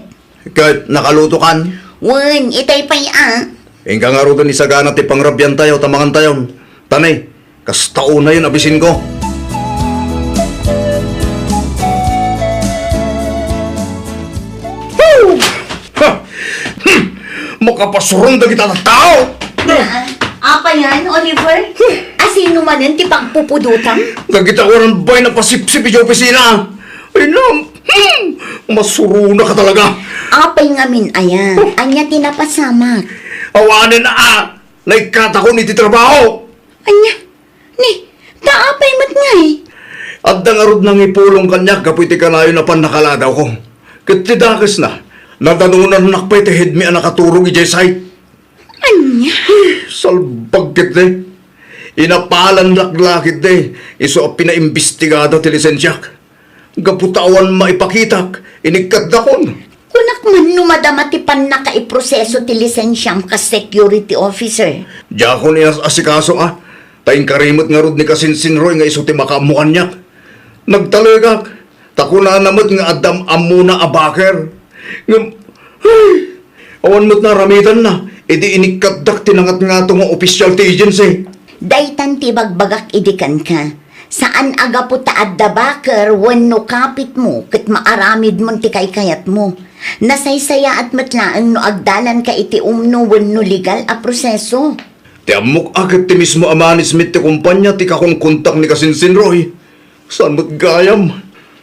Ket nakalutokan? Wen, itay pay a. Inka ngaruden isagana ti pangrabiantayo ta mangantayon. Ta ne, kasta unayen a bisinko. Woo! Ha! Hmm! Makapasuron dagita tattao! Apay yan, Oliver? Asino manen ti pagpupudotam? Dagita awan bay napasipsip iti opisina. Ay, nam! Hmm! Masuronaka talaga! Apay ngamin aya? Ania ti napasamak? Awanen a! Naikkatakon iti trabaho! Ania? Ni, ta apay met ngay? Adda ngarud nangipulong kaniak gapu iti kanayon a pannakaladawko. Ket ti dakesna, nadanonannak pay ti headmi a nakaturog idiay site. Ania? Salbag ketdi. Inapalannak la ketdi, isu a pinaimbestigada ti lisensiak. Gapu ta awan maipakitak, inikkatdakon. Kunak man no madama ti pannakaiproseso ti lisensiam kas security officer. Diakon inas-asikaso a. Ta inkari met ngarud ni Kasinsin Roy nga isu ti makaammo kaniak. Nagtalegak, ta kunana met nga adda am-ammona a baker. Ngem, ay, awan met naaramidanna, idi inikkatdak ti nangatngato nga opisyal ti agency. Daytan ti ibagbagak idi kenka. Saan a gapu ta adda baker wenno kapitmo ket maaramidmon ti kaykayatmo. Nasaysayaat met laeng no agdalanka iti umno wenno legal a proseso. Ti ammok a ket ti mismo a management ti kumpanya ti kakonkontak ni Kasinsin Roy. Saan met gayam?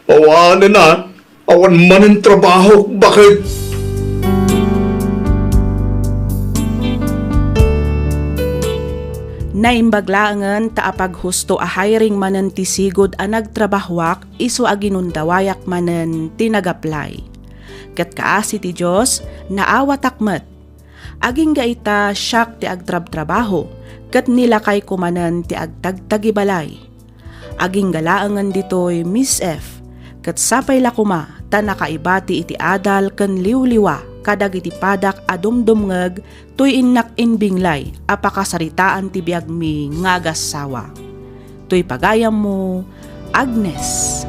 Awanen a, awan manen trabahok, baket. Naimbag laengen ta apaghusto a hiring manen ti sigud a nagtrabahoak isu a ginundawayak manen ti nag-apply. Ket kaasi ti Dios, naawatak met. Agingga ita siak ti agtrabtrabaho, ket ni lakayko manen ti agtagtagibalay. Agingga laengen ditoy Miss F, ket sapay la koma ta nakaibati iti adal ken liwliwa kadagiti padak a dumdumngeg toy innak imbinglay a pakasaritaan ti biagmi nga agassawa. Toy pagayammo, Agnes.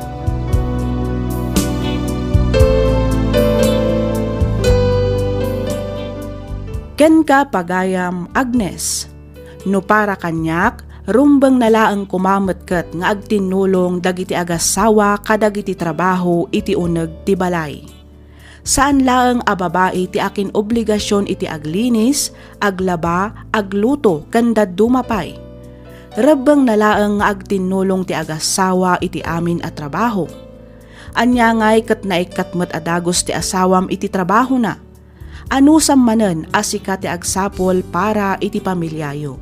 Kenka, pagayam Agnes. No para kaniak, rumbengna laeng koma met ket nga agtinnulong dagiti agassawa kadagiti trabaho iti uneg ti balay. Saan laeng a babai ti akin-obligasion iti aglinis, aglaba, agluto, ken dadduma pay. Rebbengna laeng nga agtinnulong ti agassawa iti amin a trabaho. Ania ngay ket naikkat met a dagus ti asawam iti trabahona. Anusam manen a sika ti agsapul para iti pamiliayo.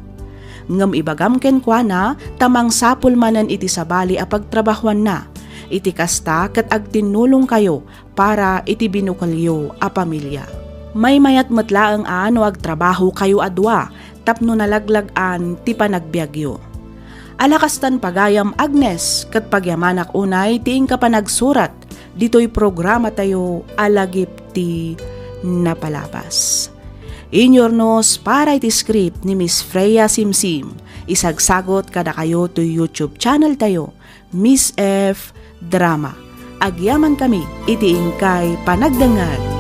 Ngem ibagam kenkuana ta mangsapul manen iti sabali a pagtrabahuanna. Iti kasta ket agtinnulongkayo para iti binukelyo a pamilia. Maymayat met laeng a no agtrabahokayo a dua tapno nalaglag-an ti panagbiagyo. Ala kastan, pagayam Agnes, ket pagyamanak unay ti inka panagsurat ditoy programatayo a Lagip ti Napalabas. Inyurnos para iti script ni Miss Freya Simsim, isagsagut kadakayo toy YouTube channel tayo, Miss F Drama. Agyamankami iti inkay panagdengngeg.